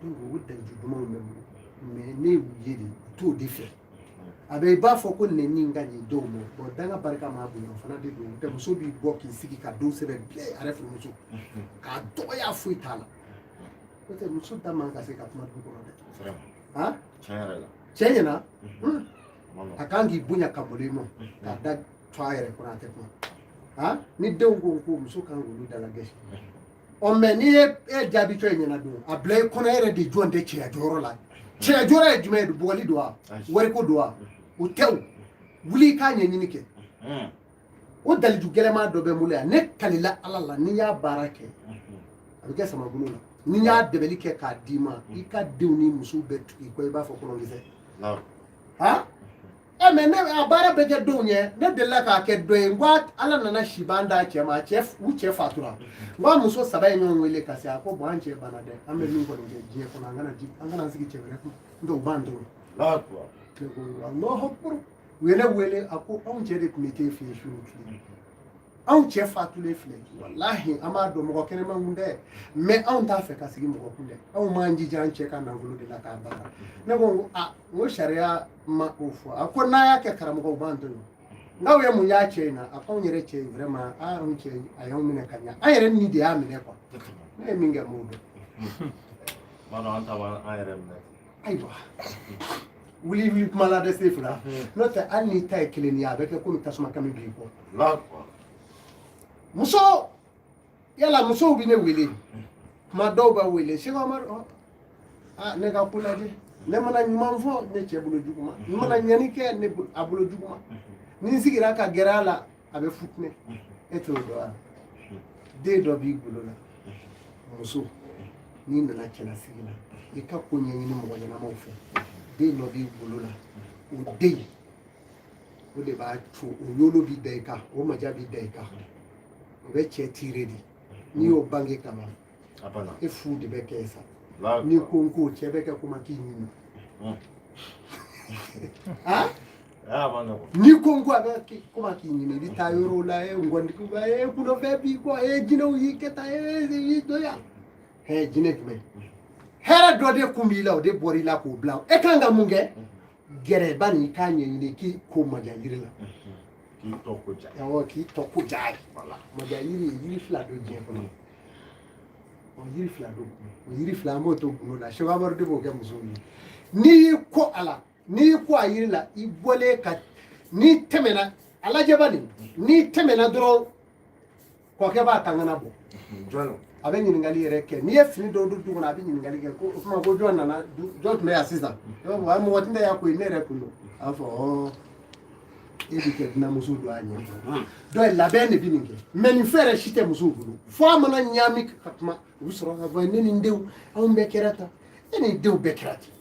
Donc o daliju dumanw bɛ n bolo, mais ne y'u ye de, u t'o de fɛ. A bɛ i b'a fɔ ko nɛni ka ɲi dɔw ma. Bon, danga barika ma bonya, o fana de don. Tɛ muso b'i bɔ k'i sigi ka don sɛbɛn bila a yɛrɛ furumuso k'a dɔgɔya, foyi t'a la. N'o tɛ, muso da man ka se ka kuma du kɔnɔ dɛ. Han, cɛ ɲɛna, a kan k'i bonya ka bolo i ma k'a da to a yɛrɛ kɔnɔ, a tɛ kuma. Han, ni denw ko muso kan k'olu dala gɛsi. Ɔ, mɛ n'i ye e jaabi tɔ ye ɲɛna don, a bila i kɔnɔ yɛrɛ de, jɔn tɛ cɛya jɔyɔrɔ la? Cɛya jɔyɔrɔ ye jumɛn ye? Bugɔli don wa, wariko don wa? O tɛ. O wuli i k'a ɲɛɲini kɛ. O daliju gɛlɛman dɔ bɛ n bolo yan, ne kalila Ala la, n'i y'a baara kɛ, a bɛ kɛ samabolo la. N'i y'a dɛmɛli kɛ k'a d'i ma, i ka denw ni musow bɛ tugu i kɔ, i b'a fɔ kɔnɔnkisɛ. Han, ɛ, mɛ ne a baara bɛ kɛ denw ɲɛ. Ne delila k'a kɛ dɔ ye, n ko Ala nana siban d'a cɛ ma, a cɛ u cɛ fatura. N ko a muso saba ye ɲɔgɔn wele ka se, a ko bon, an cɛ banna dɛ, an bɛ min kɔni kɛ diɲɛ kɔnɔ, an kana sigi cɛ wɛrɛ kun, n'o tɛ u b'an tɔɔrɔ. Ne ko Alahu akubar. U ye ne wele, a ko anw cɛ de tun bɛ t'e fɛ yen su ni tile, anw cɛ fatulen filɛ, walahi an b'a dɔn mɔgɔ kɛnɛma kun tɛ, mɛ anw t'a fɛ ka sigi mɔgɔ kun dɛ, anw m'an jija an cɛ ka nafolo de la k'a baara. Ne ko n ko a, n ko sariya ma o fɔ. A ko n'a y'a kɛ, karamɔgɔw b'an tɔɲɔ. N'aw ye mun y'a cɛ in na? A ko anw yɛrɛ cɛ in vraiment, aa, anw cɛ a y'anw minɛ ka ɲa, an yɛrɛ ni de y'a minɛ quoi. Ne ye min kɛ, m'o dɔn. An ta b'an yɛrɛ minɛ. Ayiwa, wuli wuli kuma la dɛ, fila n'o tɛ, hali n'i ta ye kelen ye, a bɛ kɛ komi tasuma kami b'i kɔ. Muso yala, musow bɛ ne wele kuma dɔw b'a wele, Seko Amadu, aa, ne ka ko lajɛ, ne mana ɲuman fɔ, ne cɛ bolo juguman, n mana ɲɛni kɛ, ne a bolo juguman, ni n sigira ka gɛrɛ a la, a bɛ futinɛ. E t'o dɔn wa? Den dɔ b'i bolo la, muso, n'i nana cɛlasigi la, i ka ko ɲɛɲini mɔgɔ ɲɛnamaw fɛ. Den dɔ b'i bolo la, o den o de b'a to o yolo b'i da i kan, o maja b'i da i kan, o bɛ cɛ tiire de. N'i y'o bange ka ban, e fu de bɛ kɛ sa. N'i ko n ko cɛ bɛ kɛ komi k'i ɲimi. N'i ko n ko a bɛ komi k'i ɲimi, i bɛ taa yɔrɔw la, e ngɔntigiw e kunnafɛn b'i kɔ, e jinɛw y'i kɛ tan, e y'i don yan. Hɛ, jinɛ jumɛn? Hɛrɛ dɔ de kun b'i la, o de bɔra i la k'o bila. E kan ka mun kɛ? Gɛrɛba nin, k'a ɲɛɲini k'i ko maja yiri la. K'i tɔ ko ja. Awɔ, k'i tɔ ko ja ye. Maja yiri ye yiri fila don diɲɛ kɔnɔ. O yiri fila don, o yiri fila, an b'o to gundo la. Seko Amadu de b'o kɛ musow ye. N'i y'i ko a la, n'i y'i ko a yiri la, i bɔlen ka n'i tɛmɛna a lajɛba nin, n'i tɛmɛna dɔrɔn, kɔkɛ b'a kankana bɔ. A bɛ ɲininkali yɛrɛ kɛ. N'i ye fini dɔw don du kɔnɔ, a bɛ ɲininkali kɛ ko o tuma ko jɔn nana, jɔn tun bɛ yan sisan? I b'a fɔ mɔgɔ tɛ yan koyi, ne yɛrɛ kun don. A b'a fɔ ɔ, e bɛ kɛ dunanmuso don a ɲɛ. Donc labɛn de bɛ nin kɛ, mɛ nin fɛn yɛrɛ si tɛ musow bolo. Fo a mana ɲaami ka kuma, u bɛ sɔrɔ ka fɔ ne ni n denw, anw bɛɛ kɛra tan, e ni denw bɛɛ kɛra ten.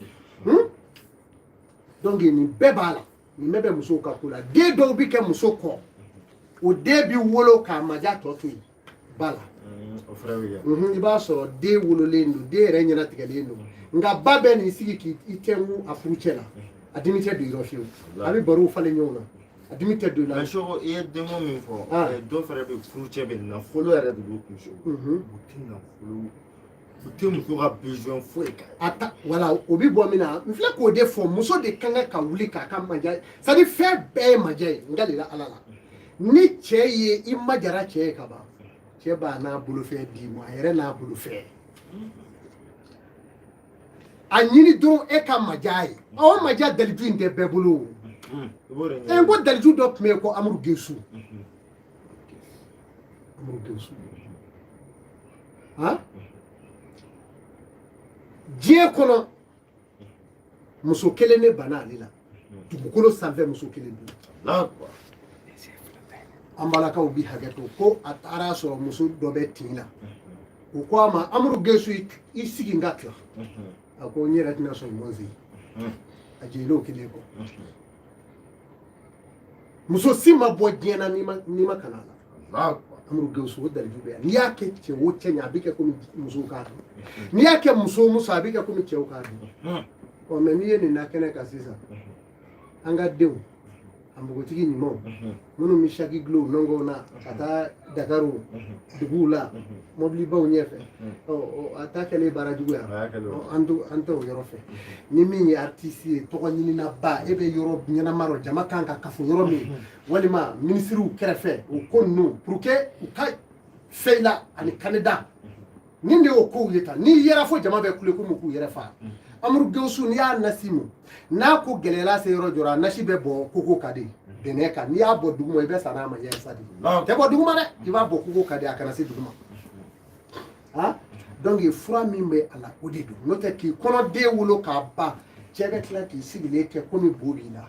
Donc nin bɛɛ b'a la, nin bɛɛ bɛ musow ka ko la. Den dɔw bɛ kɛ muso kɔ, o den bɛ wolo k'a maja tɔ to yen ba la. I b'a sɔrɔ den wololen don, den yɛrɛ ɲɛnatigɛlen don, nka ba bɛ n'i sigi k'i tɛnku a furucɛ la, a dimi tɛ don i yɔrɔ fiyewu, a bɛ barow falen ɲɔgɔn na, a dimi tɛ don i la. Mais Seko, i ye denko min fɔ, dɔw fɛnɛ bɛ furucɛ bɛ nafolo yɛrɛ de b'u kun Seko. U tɛ nafolo, u tɛ muso ka besoin foyi kan. A ta wala, o bɛ bɔ min na, n filɛ k'o de fɔ, muso de kan ka wuli k'a ka maja, c'est à dire fɛn bɛɛ ye maja ye. N ka la Ala la. Ni cɛ ye i majara cɛ ye ka ban, cɛ b'a n'a bolofɛn d'i ma, a yɛrɛ n'a bolofɛn. A ɲini dɔrɔn e ka maja ye. Aw maja daliju in tɛ bɛɛ bolo o. Ɛ, n ko daliju dɔ tun bɛ yen ko Amuru Gesu. Amuru Gesu. Han? Diɲɛ kɔnɔ muso kelen ne banna ale la. Dugukolo sanfɛ muso kelen don. An balakaw bi hakɛ to ko a taara sɔrɔ muso dɔ bɛ tin na. U ko a ma, Amuru Gesu, i sigi n ka tila. A ko n yɛrɛ tɛna sɔn mɔnzi. A jiginn'o kelen kɔ. Muso si ma bɔ diɲɛ na n'i ma kana a la. Amuru Gesu, o daliju bɛ yan. N'i y'a kɛ cɛ o cɛ ɲɛ, a bɛ kɛ komi musow k'a dun. N'i y'a kɛ muso o muso, a bɛ kɛ komi cɛw k'a dun. Ɔ mɛ n'i ye nin na kɛnɛ kan sisan, an ka denw, a npogotigi ɲumanw minnu bɛ saki dulon nɔngɔnw na ka taa Dakaru duguw la mɔbilibaw ɲɛfɛ, ɔ a ta kɛlen baara jugu ya, an t'o yɔrɔ fɛ. Ni min ye artiste ye, tɔgɔ ɲininaba, e bɛ yɔrɔ ɲɛnama rɔ, jama kan ka kafo yɔrɔ min, walima minisiriw kɛrɛfɛ, o ko ninnu pour que u ka fɛ i la ani candidat nin de y'o kow ye tan. N'i yɛrɛ fo jama bɛ kule komi k'u yɛrɛ fa. Amuru Gawusu, n'i y'a nasi mu n'a ko gɛlɛyala se yɔrɔ jɔra, a nasi bɛ bɔ koko ka di dɛnɛ kan. N'i y'a bɔ duguma, i bɛ sa n'a ma ɲɛ sa de. Tɛ bɔ duguma dɛ, i b'a bɔ koko ka di, a kana se duguma. Han, donc fura min bɛ a la, o de don. N'o tɛ k'i kɔnɔden wolo k'a ban, cɛ bɛ tila k'i sigilen kɛ komi bo b'i la.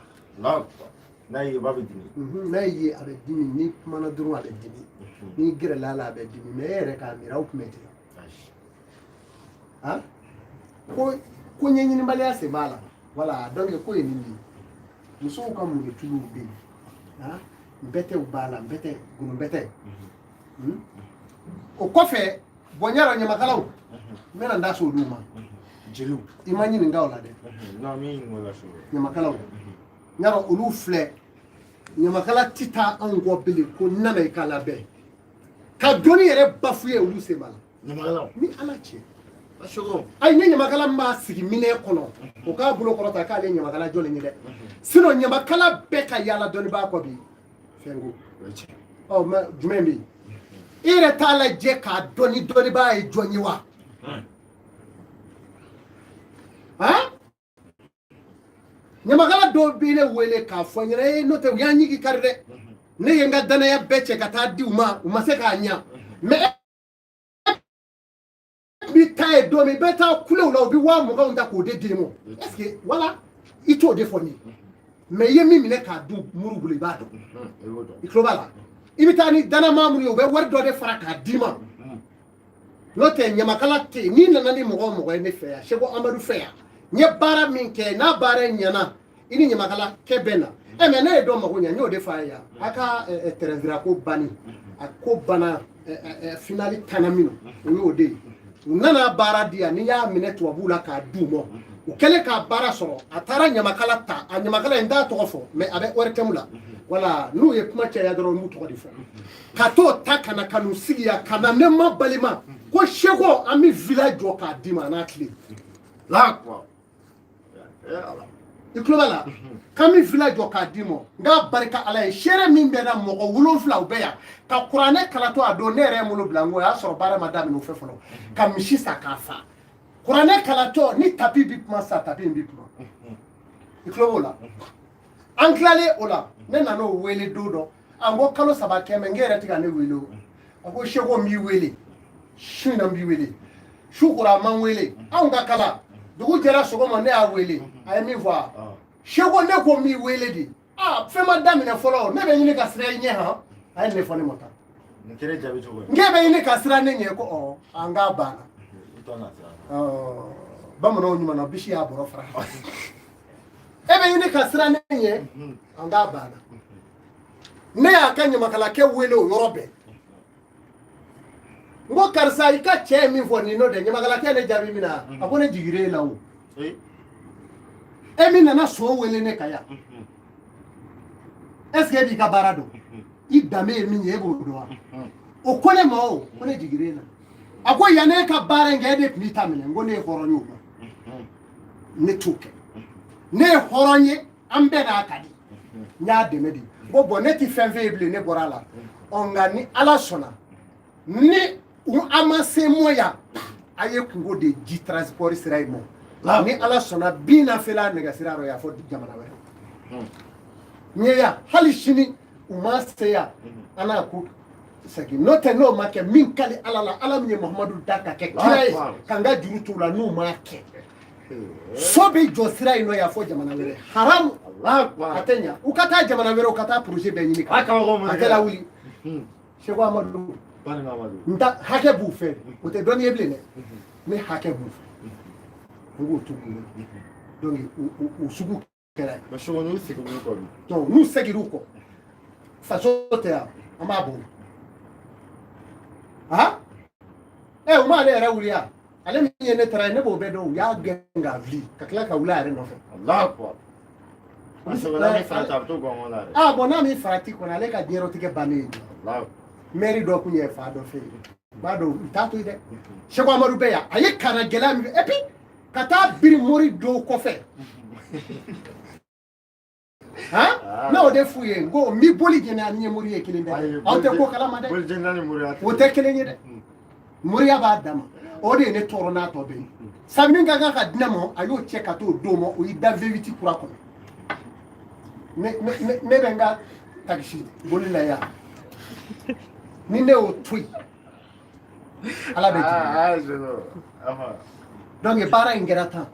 N'a ye ba bɛ dimi. N'a ye a bɛ dimi, n'i kumana dɔrɔn a bɛ dimi, n'i gɛrɛla a la a bɛ dimi. Mɛ e yɛrɛ k'a miiri, aw tun bɛ ten. Han, ko ko ɲɛɲinibaliya sen b'a la. Voilà, donc ko ye nin de ye. Musow ka murutuluw bɛ yen, han, nbɛtɛw b'a la, nbɛtɛ golonbɛtɛ. O kɔfɛ, bɔn yɔrɔ ɲamakalaw, n bɛna n da se olu ma. Jeliw. I ma ɲininka o la dɛ. Ɲamakalaw, yɔrɔ olu filɛ, ɲamakala ti taa anw kɔ bilen ko n nana i ka labɛn ka dɔnni yɛrɛ bafuye, olu sen b'a la. Ɲamakalaw. Ni Ala cɛ. Ayi, ne ɲamakala min b'a sigi minɛn kɔnɔ, o k'a bolo kɔrɔta k'ale ye ɲamakala jɔlen ye dɛ. Sinon ɲamakala bɛɛ ka yaala dɔnnibaa kɔ bi fɛn ko. Ɔ mɛ jumɛn bɛ yen? I yɛrɛ t'a lajɛ k'a dɔn ni dɔnnibaa ye jɔn ye wa? Han, ɲamakala dɔw bɛ ne wele k'a fɔ n ɲɛna, ee, n'o tɛ u y'an ɲigi kari dɛ. Ne ye n ka danaya bɛɛ cɛ ka taa di u ma, u ma se k'a ɲa. Mɛ bi taa ye don min, i bɛ taa kulew la, u bɛ 20 000 ta k'o de d'i ma. Est ce que voilà, i t'o de fɔ nin ye. Mɛ i ye min minɛ k'a dun muru bolo, i b'a dɔn. I tulo b'a la, i bɛ taa ni danama minnu ye, u bɛ wari dɔ de fara k'a d'i ma. N'o tɛ ɲamakala tɛ yen. N'i nana ni mɔgɔ o mɔgɔ ye ne fɛ yan, Seko Amadu fɛ yan, n ye baara min kɛ, n'a baara in ɲɛna, i ni ɲamakala kɛ bɛ na. Ɛ mɛ ne ye dɔ mago ɲɛ, n y'o de f'a ye yan. A ka tɛrɛnsira ko banni, a ko banna finali tana min na, o y'o de ye. U nana baara di yan, n'i y'a minɛ tubabuw la k'a d'u ma, u kɛlen k'a baara sɔrɔ, a taara ɲamakala ta. A ɲamakala in, n t'a tɔgɔ fɔ, mɛ a bɛ ORTM la. Wala n'u ye kuma caya dɔrɔn, n b'u tɔgɔ de fɔ. Ka t'o ta ka na ka n'u sigi yan, ka na ne ma balima ko Seko, an bɛ villa jɔ k'a d'i ma a n'a tile. I tulo b'a la, k'an bɛ villa jɔ k'a d'i ma. N k'a barika Ala ye, seere min bɛ na, mɔgɔ 7 u bɛ yan ka kuranɛ kalatɔ a don. Ne yɛrɛ ye n bolo bila n ko, o y'a sɔrɔ baara ma daminɛ o fɛ fɔlɔ, ka misi san k'a fa. Kuranɛ kalatɔ ni tapi bi kuma sa, tapi in bi kuma. I tulo b'o la. An tilalen o la, ne nan'o wele don dɔ. A ko kalo 3 kɛmɛ, n k'e yɛrɛ tɛ ka ne wele o. A ko Seko, n b'i wele su in na, n b'i wele su kora. A ma n wele. Anw ka kala, dugu jɛra sɔgɔma, ne y'a wele. A ye min fɔ, a Seko, ne ko n b'i wele de. Aa, fɛn ma daminɛ fɔlɔ, ne bɛ ɲini ka siran i ɲɛ. Han, a ye nin de fɔ ne ma tan. Nin kɛra jaabi cogo ye. N k'e bɛ ɲini ka siran ne ɲɛ ko ɔ, an k'a banna. Bamananw ɲuman na, bisi y'a bɔrɔ fara. E bɛ ɲini ka siran ne ɲɛ, an k'a banna. Ne y'a ka ɲamakalakɛ wele o yɔrɔ bɛɛ. N ko karisa, i ka cɛ ye min fɔ nin n'o tɛ. Ɲamakalakɛ ne jaabi min na, a ko ne jigira e la o. E min nana so wele ne ka yan, est ce que e b'i ka baara dɔn? I danbe ye min ye, e b'o dɔn wa? O ko ne ma o, ko ne jigira e la. A ko yanni e ka baara in kɛ, e de tun b'i ta minɛ. N ko ne ye hɔrɔn ye, o ma ne t'o kɛ. Ne ye hɔrɔn ye, an bɛɛ n'a ka di. N y'a dɛmɛ de. N ko bon, ne ti fɛn fɛ yen bilen, ne bɔra a la. Ɔ, nka ni Ala sɔnna, ni an ma se mɔ yan, a ye kungo de ji transport sira in mɔ, ni Ala sɔnna, bin na fɛla nɛgɛ sira rɔ yan fɔ jamana wɛrɛ. N ye yan hali sini, u ma se yan, an n'a ko segin. N'o tɛ, n'o ma kɛ, min kali Ala la, Ala min ye Muhamadu da ka kɛ kira ye, ka n ka juru t'u la, n'u m'a kɛ, so bɛ jɔ sira in nɔ yan fɔ jamana wɛrɛ, haramu. A tɛ ɲa. U ka taa jamana wɛrɛ, u ka taa projet bɛɛ ɲini, a tɛ lawuli. Seko Amadu, n ta hakɛ b'u fɛ, o tɛ dɔnni ye bilen dɛ. Ne hakɛ b'u fɛ, n k'o t'u kun. Donc u sugu kɛra ye. Mais Seko, n'u seginn'u kɔ dun? Donc n'u seginna kɔ, faso tɛ yan, an b'a bɔ. Ha, ɛ, u m'ale yɛrɛ wuli yan. Ale min ye ne taara ye, ne b'o bɛɛ dɔn. U y'a gɛn k'a fili, ka tila ka wuli a yɛrɛ nɔfɛ. Allahu akbar. Seko, n'a min farati, a bɛ to gɔngɔn la dɛ. Ah bon, n'a min farati kɔni, ale ka diɲɛlatigɛ bannen ye. Allahu. Mɛri dɔ kun ye fa dɔ fɛ yen, n b'a dɔn, u t'a to yen dɛ. Seko Amadu bɛ yan, a ye kana gɛlɛya min kɛ, et puis ka taa biri mori dɔw kɔfɛ. Han, ne y'o de f'u ye, n ko n b'i boli jɛnɛ ani ye mori ye kelen dɛ, aw tɛ ko kalama dɛ. Boli jɛnɛ ni moriya. O tɛ kelen ye dɛ. Moriya b'a dama, o de ye ne tɔɔrɔ n'a tɔ bɛɛ ye. Sabu min ka kan ka di ne ma, a y'o cɛ ka t'o d'o ma, o y'i da V8 kura kɔnɔ. Ne bɛ n ka takisi boli la yan, ni ne y'o to yen, Ala bɛ jigin. Donc baara in kɛra tan.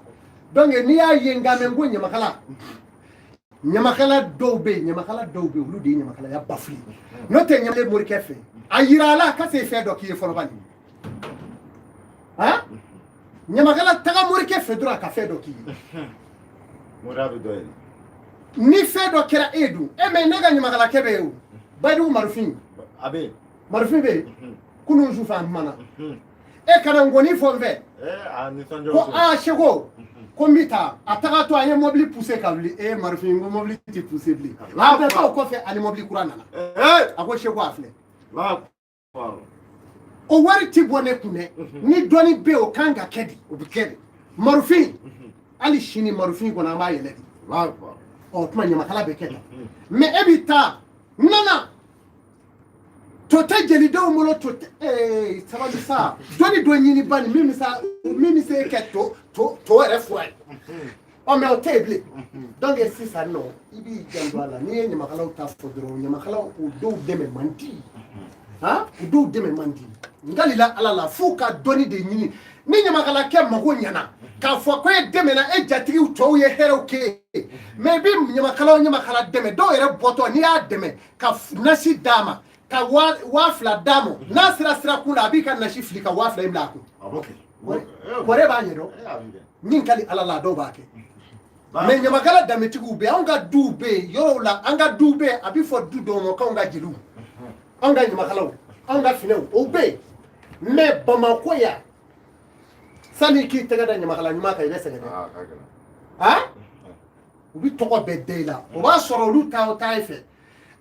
Donc n'i y'a ye n kan mɛn ko ɲamakala, ɲamakala dɔw bɛ yen, ɲamakala dɔw bɛ yen, olu de ye ɲamakalaya bafuli. N'o tɛ, ɲamakala morikɛ fɛ, a yira a la ka se fɛn dɔ k'i ye fɔlɔ bani. Han, ɲamakala, taga morikɛ fɛ dɔrɔn, a ka fɛn dɔ k'i ye. Moriya bɛ dɔ ye. Ni fɛn dɔ kɛra e dun e mɛ, ne ka ɲamakalakɛ bɛ yen, o Bayidugu Marufin. A bɛ yen. Marufin bɛ yen. Kunun sufɛ, an kumana, e kana nkɔni fɔ n fɛ. A nisɔndiya. Ko aa, Seko, ko n bɛ taa. A taga to, an ye mobili poussé ka wuli. E Marufin, ko mobili tɛ poussé bilen. A bɛ taa o kɔfɛ, ani mobili kura nana. A ko Seko, a filɛ, o wari ti bɔ ne kun dɛ. Ni dɔnni bɛ yen, o kan ka kɛ di, o bɛ kɛ di. Marufin, hali sini Marufin kɔnɔ, an b'a yɛlɛ di. Ɔ, tuma ɲamakala bɛ kɛ tan. Mais e bɛ taa nana to tɛ jelidenw bolo, to tɛ. Ee, sabali sa, dɔnni dɔ ɲini bani, min bɛ sa, min bɛ se kɛ to to to yɛrɛ fura ye. Ɔ, mais o tɛ yen bilen. Donc sisan nɔ, i b'i janto a la. N'i ye ɲamakalaw ta fɔ dɔrɔn, ɲamakalaw, o dɔw dɛmɛ man di. Han, o dɔw dɛmɛ man di. N kalila Ala la, f'u ka dɔnni de ɲini. Ni ɲamakalakɛ mago ɲɛna, k'a fɔ ko e dɛmɛna, e jatigiw tɔw ye hɛrɛw kɛ ye. Mais i bɛ ɲamakala o ɲamakala dɛmɛ, dɔw yɛrɛ bɔtɔ, n'i y'a dɛmɛ ka nasi d'a ma, ka 2000 d'a ma, n'a sera sirakun la, a b'i ka nasi fili ka 2000 in bila a kun. Kɔrɛ b'a ɲɛdɔn. Min ka di Ala la, a dɔw b'a kɛ. Mais ɲamakala danbetigiw bɛ yen, anw ka duw bɛ yen, yɔrɔw la, an ka duw bɛ yen, a bɛ fɔ du dɔw ma k'anw ka jeliw, anw ka ɲamakalaw, anw ka finɛw, o bɛ yen. Mais Bamakɔ yan, sani k'i tɛgɛ da ɲamakala ɲuman kan, i bɛ sɛgɛn dɛ. Han, u bɛ tɔgɔ bɛɛ da i la. O b'a sɔrɔ olu ta ta fɛ,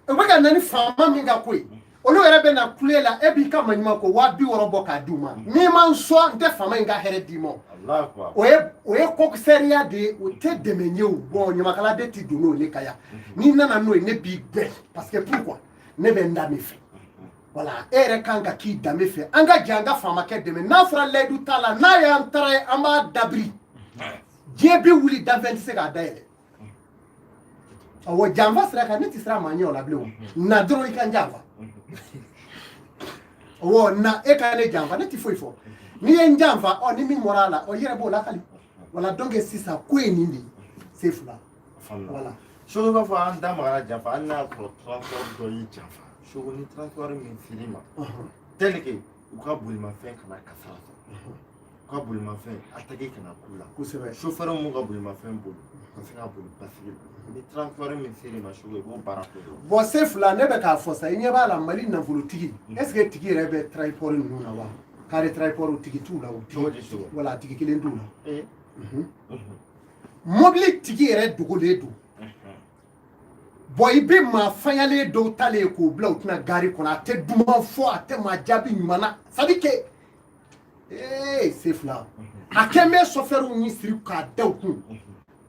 u bɛ ka na ni faama min ka ko ye, olu yɛrɛ bɛ na kule la. E b'i ka maɲuman ko 60 000 bɔ k'a d'u ma, n'i ma n sɔn, n tɛ faama in ka hɛrɛ d'i ma. O ye kɔkisɛriya de ye, o tɛ dɛmɛ ye. O bɔn, ɲamakala de tɛ don n'o ye ne ka yan. N'i nana n'o ye, ne b'i gɛn. Parce que pourquoi? Ne bɛ n danbe fɛ. Voilà, e yɛrɛ kan ka k'i danbe fɛ. An ka jɛ, an ka faamakɛ dɛmɛ. N'a fɔra layidu t'a la, n'a y'an taara ye, an b'a dabiri, diɲɛ bɛ wuli, danfɛn tɛ se k'a dayɛlɛ. Awɔ, janfa sira kan, ne tɛ siran maa ɲɛ o la bilen. O na dɔrɔn, i ka n janfa. Awɔ, na, e ka ne janfa, ne tɛ foyi fɔ. N'i ye n janfa, ɔ, ni min bɔra a la, ɔ, i yɛrɛ b'o lakali. Voilà, donc sisan ko ye nin de ye, se fila. Voilà. Soko, b'a fɔ an da magara janfa, hali n'a y'a sɔrɔ transport dɔ y'i janfa. Soko, ni transport min ser'i ma, tel que u ka bolimafɛn kana kasara sɔrɔ, u ka bolimafɛn attaque kana k'u la, chauffeur mun ka bolimafɛn boli ka se ka boli basigi la, ni transport min ser'i ma, Soko, i b'o baara k'o ye. Bon, se fila, ne bɛ k'a fɔ sa, i ɲɛ b'a la, Mali nafolotigi, est ce que tigi yɛrɛ bɛ transport ninnu na wa? Kari transport tigi t'u la o. Cogo di, Soko? Wala tigi kelen t'u la. Mobili tigi yɛrɛ dogolen don. Bon, i bɛ maa fayalen dɔw talen k'o bila u tɛna gari kɔnɔ, a tɛ duman fɔ, a tɛ maa jaabi ɲuman na. C'est à dire que ee, se fila, a kɛn bɛ sɔfɛriw ni siri k'a da u kun,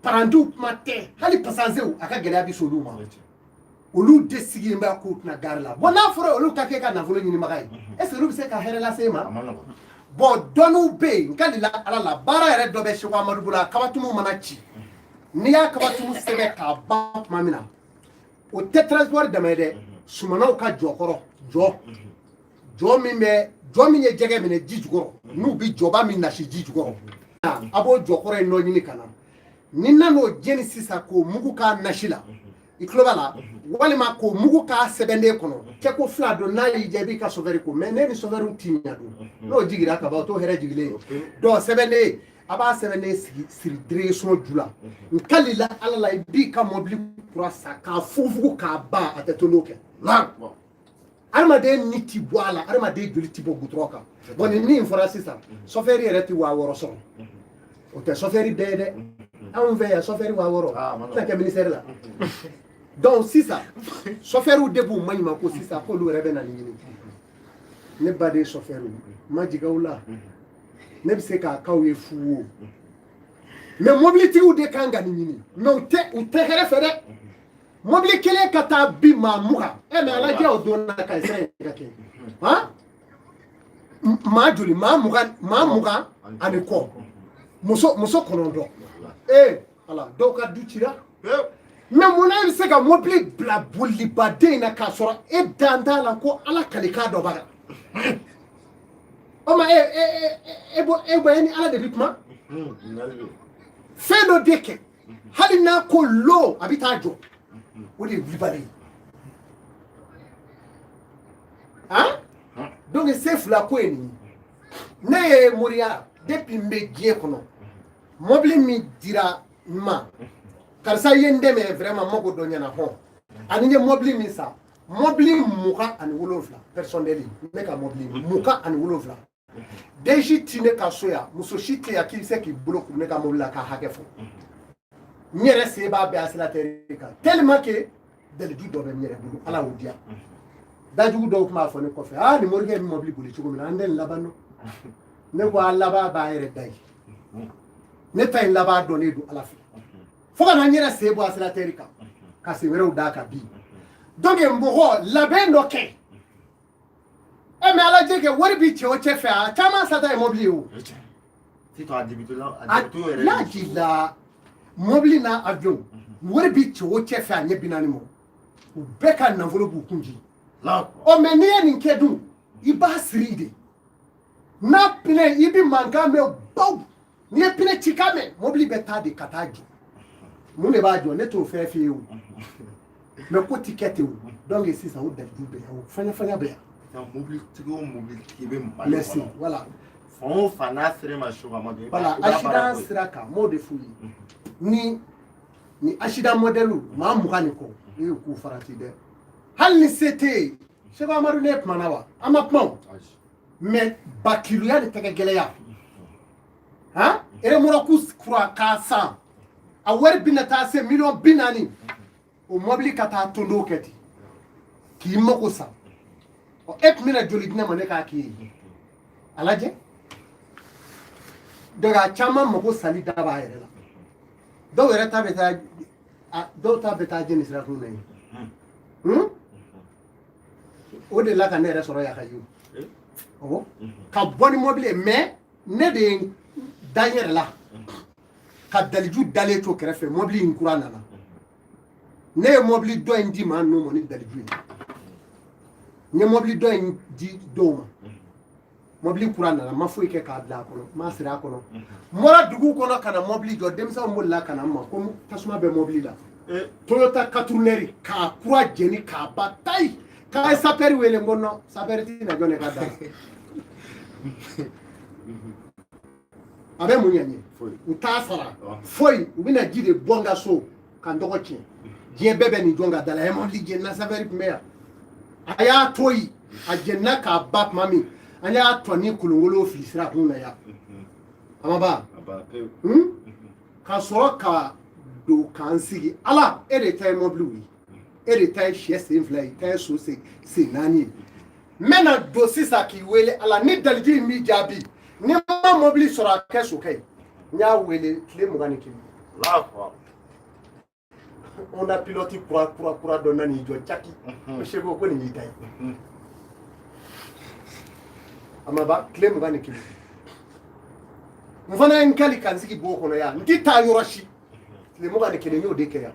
parantiw kuma tɛ, hali pasanzew, a ka gɛlɛya bɛ s'olu ma. Olu de sigilen bɛ k'u tɛna gari la. Bon, n'a fɔra olu ka kɛ ka nafolo ɲinibaga ye, est ce que olu bɛ se ka hɛrɛ lase e ma? Bon, dɔnniw bɛ yen, n ka la Ala la, baara yɛrɛ dɔ bɛ Seko Amadu bolo. A kabatumu mana ci, n'i y'a kabatumu sɛbɛn k'a ban tuma min na, o tɛ transport dama ye dɛ. Sumanaw ka jɔkɔrɔ, jɔ jɔ min bɛ, jɔ min ye jɛgɛ minɛ ji jukɔrɔ, n'u bɛ jɔba min nasi ji jukɔrɔ, a b'o jɔkɔrɔ in nɔ ɲini ka na. Ni nan'o jeni sisan k'o mugu k'a nasi la, i tulo b'a la, walima k'o mugu k'a sɛbɛnden kɔnɔ, kɛko fila don. N'a y'i diya, i b'i ka sofɛri ko, mais ne ni sofɛriw ti ɲa don. N'o jiginra ka ban, o t'o hɛrɛ jigilen ye. Donc sɛbɛnden, a b'a sɛbɛnden sigi siri direction ju la. N kalila Ala la, i b'i ka mɔbili kura san k'a fugufugu k'a ban, a tɛ to n'o kɛ. Adamaden ni ti bɔ a la, adamaden joli ti bɔ gudɔrɔn kan. Bon, ni min fɔra sisan, sofɛri yɛrɛ ti 6000 sɔrɔ. O tɛ sofɛri bɛɛ ye dɛ. Anw fɛ yan, sofɛri 6000 tɛna kɛ ministère la. Donc sisan, sofɛriw de b'u maɲuman ko sisan k'olu yɛrɛ bɛ na nin ɲini. Ne baden sofɛriw, ma jigin aw la, ne bɛ se k'a k'aw ye fu o. Mais mobilitigiw de kan ka nin ɲini, mais u tɛ hɛrɛ fɛ dɛ. Mobili kelen ka taa bi maa 20 ɛ, mais a lajɛ, o don na ka sira in ka kɛ han, maa joli? Maa 20, maa 20 ani kɔ, muso 9. Ee Ala, dɔw ka du cira. Mais munna e bɛ se ka mobili bila bolibaden in na k'a sɔrɔ e dan t'a la ko Ala kalikan dɔ b'a la? O ma e e e e bɔ e bɔ e ni Ala de bɛ kuma. Fɛn dɔ de kɛ, hali n'a ko lo, a bɛ taa jɔ, o de ye wulibali ye. Han, donc se fila ko ye nin ye. Ne ye moriya depuis n bɛ diɲɛ kɔnɔ, mobili min dira n ma, karisa ye n dɛmɛ vraiment, n mako dɔ ɲɛna hɔn, ani n ye mobili min san, mobili 27 personnel, ne ka mobili 27, den si ti ne ka so yan, muso si tɛ yan k'i bɛ se k'i bolo kuru ne ka mobili la k'a hakɛ fɔ. N yɛrɛ sen b'a bɛɛ accélérateur kan, tellement que daliju dɔ bɛ n yɛrɛ bolo, Ala y'o diya. Dajugu dɔw tun b'a fɔ ne kɔfɛ: aa, nin morikɛ bɛ mobili boli cogo min na, an tɛ nin laban dɔn. Ne ko a laban b'a yɛrɛ da ye. Ne ta in laban dɔnnen don Ala fɛ, fo ka na n yɛrɛ sen bɔ accélérateur kan ka sen wɛrɛw d'a kan bi. Donc mɔgɔ labɛn dɔ kɛ e. Mais ala jɛ kɛ, wari bi cɛ o cɛ fɛ, a caman sata ye mobili ye o. Laji la, mobili n'a avion, wari bi cɛ o cɛ fɛ, a ɲɛ 40 ma, u bɛɛ ka nafolo b'u kun ji. Ɔ, mais n'i ye nin kɛ dun, i b'a siri de n'a pinɛ, i bi mankan mɛn baw. N'i ye pinɛ ci kan mɛn, mobili bɛ taa de ka taa jɔ. Mun de b'a jɔ? Ne t'o fɛn f'i ye o, mais ko ti kɛ ten o. Donc sisan, o dalilu bɛ yan, o faɲa faɲa bɛ yan. Mobilitigi o mobilitigi bɛ Mali. Merci, voilà. Fan o fan n'a sera ma, Seko Amadu. Voilà, accident sira kan, n b'o de f'u ye. Ni accident modèle maa 20 ni kɔ, i y'u k'u farati dɛ. Hali ni se tɛ yen, Seko Amadu, ne kumana wa, an ma kuma o. Mais bakiluya de tɛgɛ gɛlɛya han, remorque kura k'a san, a wari bɛna taa se miliyɔn 40, o mɔbili ka taa tondo kɛ ten k'i mako sa. Ɔ, e tun bɛna joli di ne ma ne k'a k'i ye? A lajɛ. Donc a caman mako sali da b'a yɛrɛ la. Dɔw yɛrɛ ta bɛ taa, dɔw ta bɛ taa jeni sirakun na yen. O de la ka ne yɛrɛ sɔrɔ yan ka ye o, awɔ, ka bɔ ni mɔbili ye. Mais ne de ye n da n yɛrɛ la ka daliju dalen to kɛrɛfɛ. Mɔbili in kura nana, ne ye mɔbili dɔ in di maa ninnu ma ni daliju ye. N ye mɔbili dɔ in di dɔw ma, mɔbili kura nana, n ma foyi kɛ k'a bila a kɔnɔ, n m'a siri a kɔnɔ. N bɔra dugu kɔnɔ ka na mɔbili jɔ, denmisɛnw bolila ka na n ma ko tasuma bɛ mɔbili la. Toyota 4Runner k'a kura jeni k'a ba tayi, k'a ye sapeur wele. N ko non, sapeur ti na jɔ ne ka da la. A bɛ mun ɲɛ n ye? U t'a sara foyi, u bɛna ji de bɔ n ka so ka n tɔgɔ tiɲɛ. Diɲɛ bɛɛ bɛ nin jɔ n ka da la, ɛ, mɔbili jenina, sapeur tun bɛ yan. A y'a to yen, a jenina k'a ba tuma min, an y'a tɔ ni kolonkolon fili sirakun na yan, a ma ban ka sɔrɔ ka don k'an sigi. Ala, e de ta ye mɔbiliw ye, e de ta ye sɛ sen fila ye, i ta ye so sen naani ye. N bɛna don sisan k'i wele Ala, ni daliji in b'i jaabi, ni n ma mɔbili sɔrɔ, a kɛ sokɛ ye. N y'a wele tile 21. Honda Pilot kura kura kura dɔ nan'i jɔ caki ko Seko, ko nin y'i ta ye. A ma ban tile 21, n fana ye n kali ka n sigi bon kɔnɔ yan, n ti taa yɔrɔ si. Tile 21, n y'o de kɛ yan.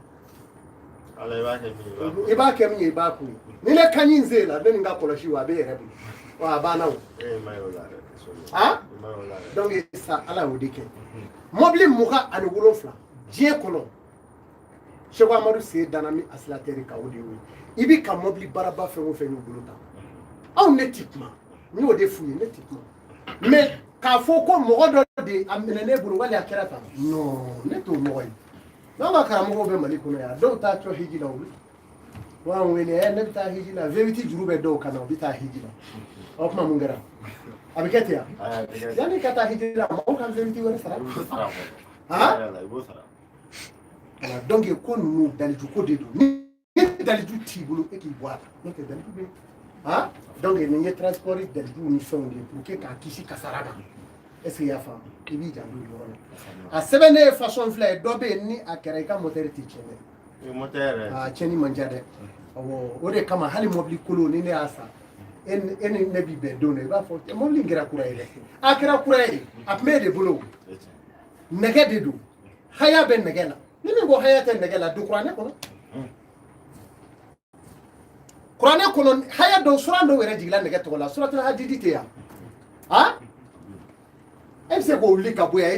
Ala, i b'a kɛ min ye, i b'a I b'a kɛ min ye, i b'a kun ye. Ni ne ka ɲi n sen la, ne ni n ka kɔlɔsi wa, a bɛ yɛrɛ bolo wa, a banna o. E ma ye o la dɛ. Han. I ma ye o la dɛ. Donc sa, Ala y'o de kɛ. Mɔbili 27 diɲɛ kɔnɔ, Seko Amadu sen danna min accélérateur kan, o de y'o ye. I bi ka mɔbili baaraba fɛn o fɛn y'u bolo tan, anw ne ti kuma, n y'o de f'u ye, ne ti kuma. Mais k'a fɔ ko mɔgɔ dɔ de a minɛ ne bolo wali a kɛra tan, non, ne t'o mɔgɔ ye. N'an ka karamɔgɔw bɛ Mali kɔnɔ yan, dɔw taa cɔ hiji la, u b'an wele: ɛ, ne bɛ taa hiji la. V8 juru bɛ dɔw kan na, u bɛ taa hiji la. O kuma mun kɛra? A bɛ kɛ ten yan. Ayi, a tɛ kɛ. Yanni ka taa hiji la, mɔgɔw ka V8 wari sara. I b'o sara fɔlɔ. Han. I b'o sara. Voilà, donc ko ninnu, daliju ko de don. Ni daliju t'i bolo, e k'i bɔ a la, n'o tɛ daliju bɛ yen. Han, donc nin ye transport dalijuw ni fɛnw de ye pour que k'a kisi kasara ma. Est ce que i y'a faamu? I b'i janto o yɔrɔ la. A sɛbɛnnen ye façon fila ye. Dɔ bɛ yen, ni a kɛra, i ka moteur tɛ tiɲɛ dɛ. I moteur yɛrɛ. A tiɲɛni man ca dɛ. Awɔ, o de kama hali mobili kolon, ni ne y'a san, e ni ne bi bɛn don dɔ, i b'a fɔ mobili in kɛra kura ye dɛ. A kɛra kura ye, a tun bɛ e de bolo. Nɛgɛ de don, haya bɛ nɛgɛ la. Ni min ko haya tɛ nɛgɛ la, don kuranɛ kɔnɔ. Kuranɛ kɔnɔ, haya dɔw, suran dɔw yɛrɛ jiginna nɛgɛ tɔgɔ la. Suratul Hadidi tɛ yan. Han, e bɛ se k'o wuli ka bɔ yan.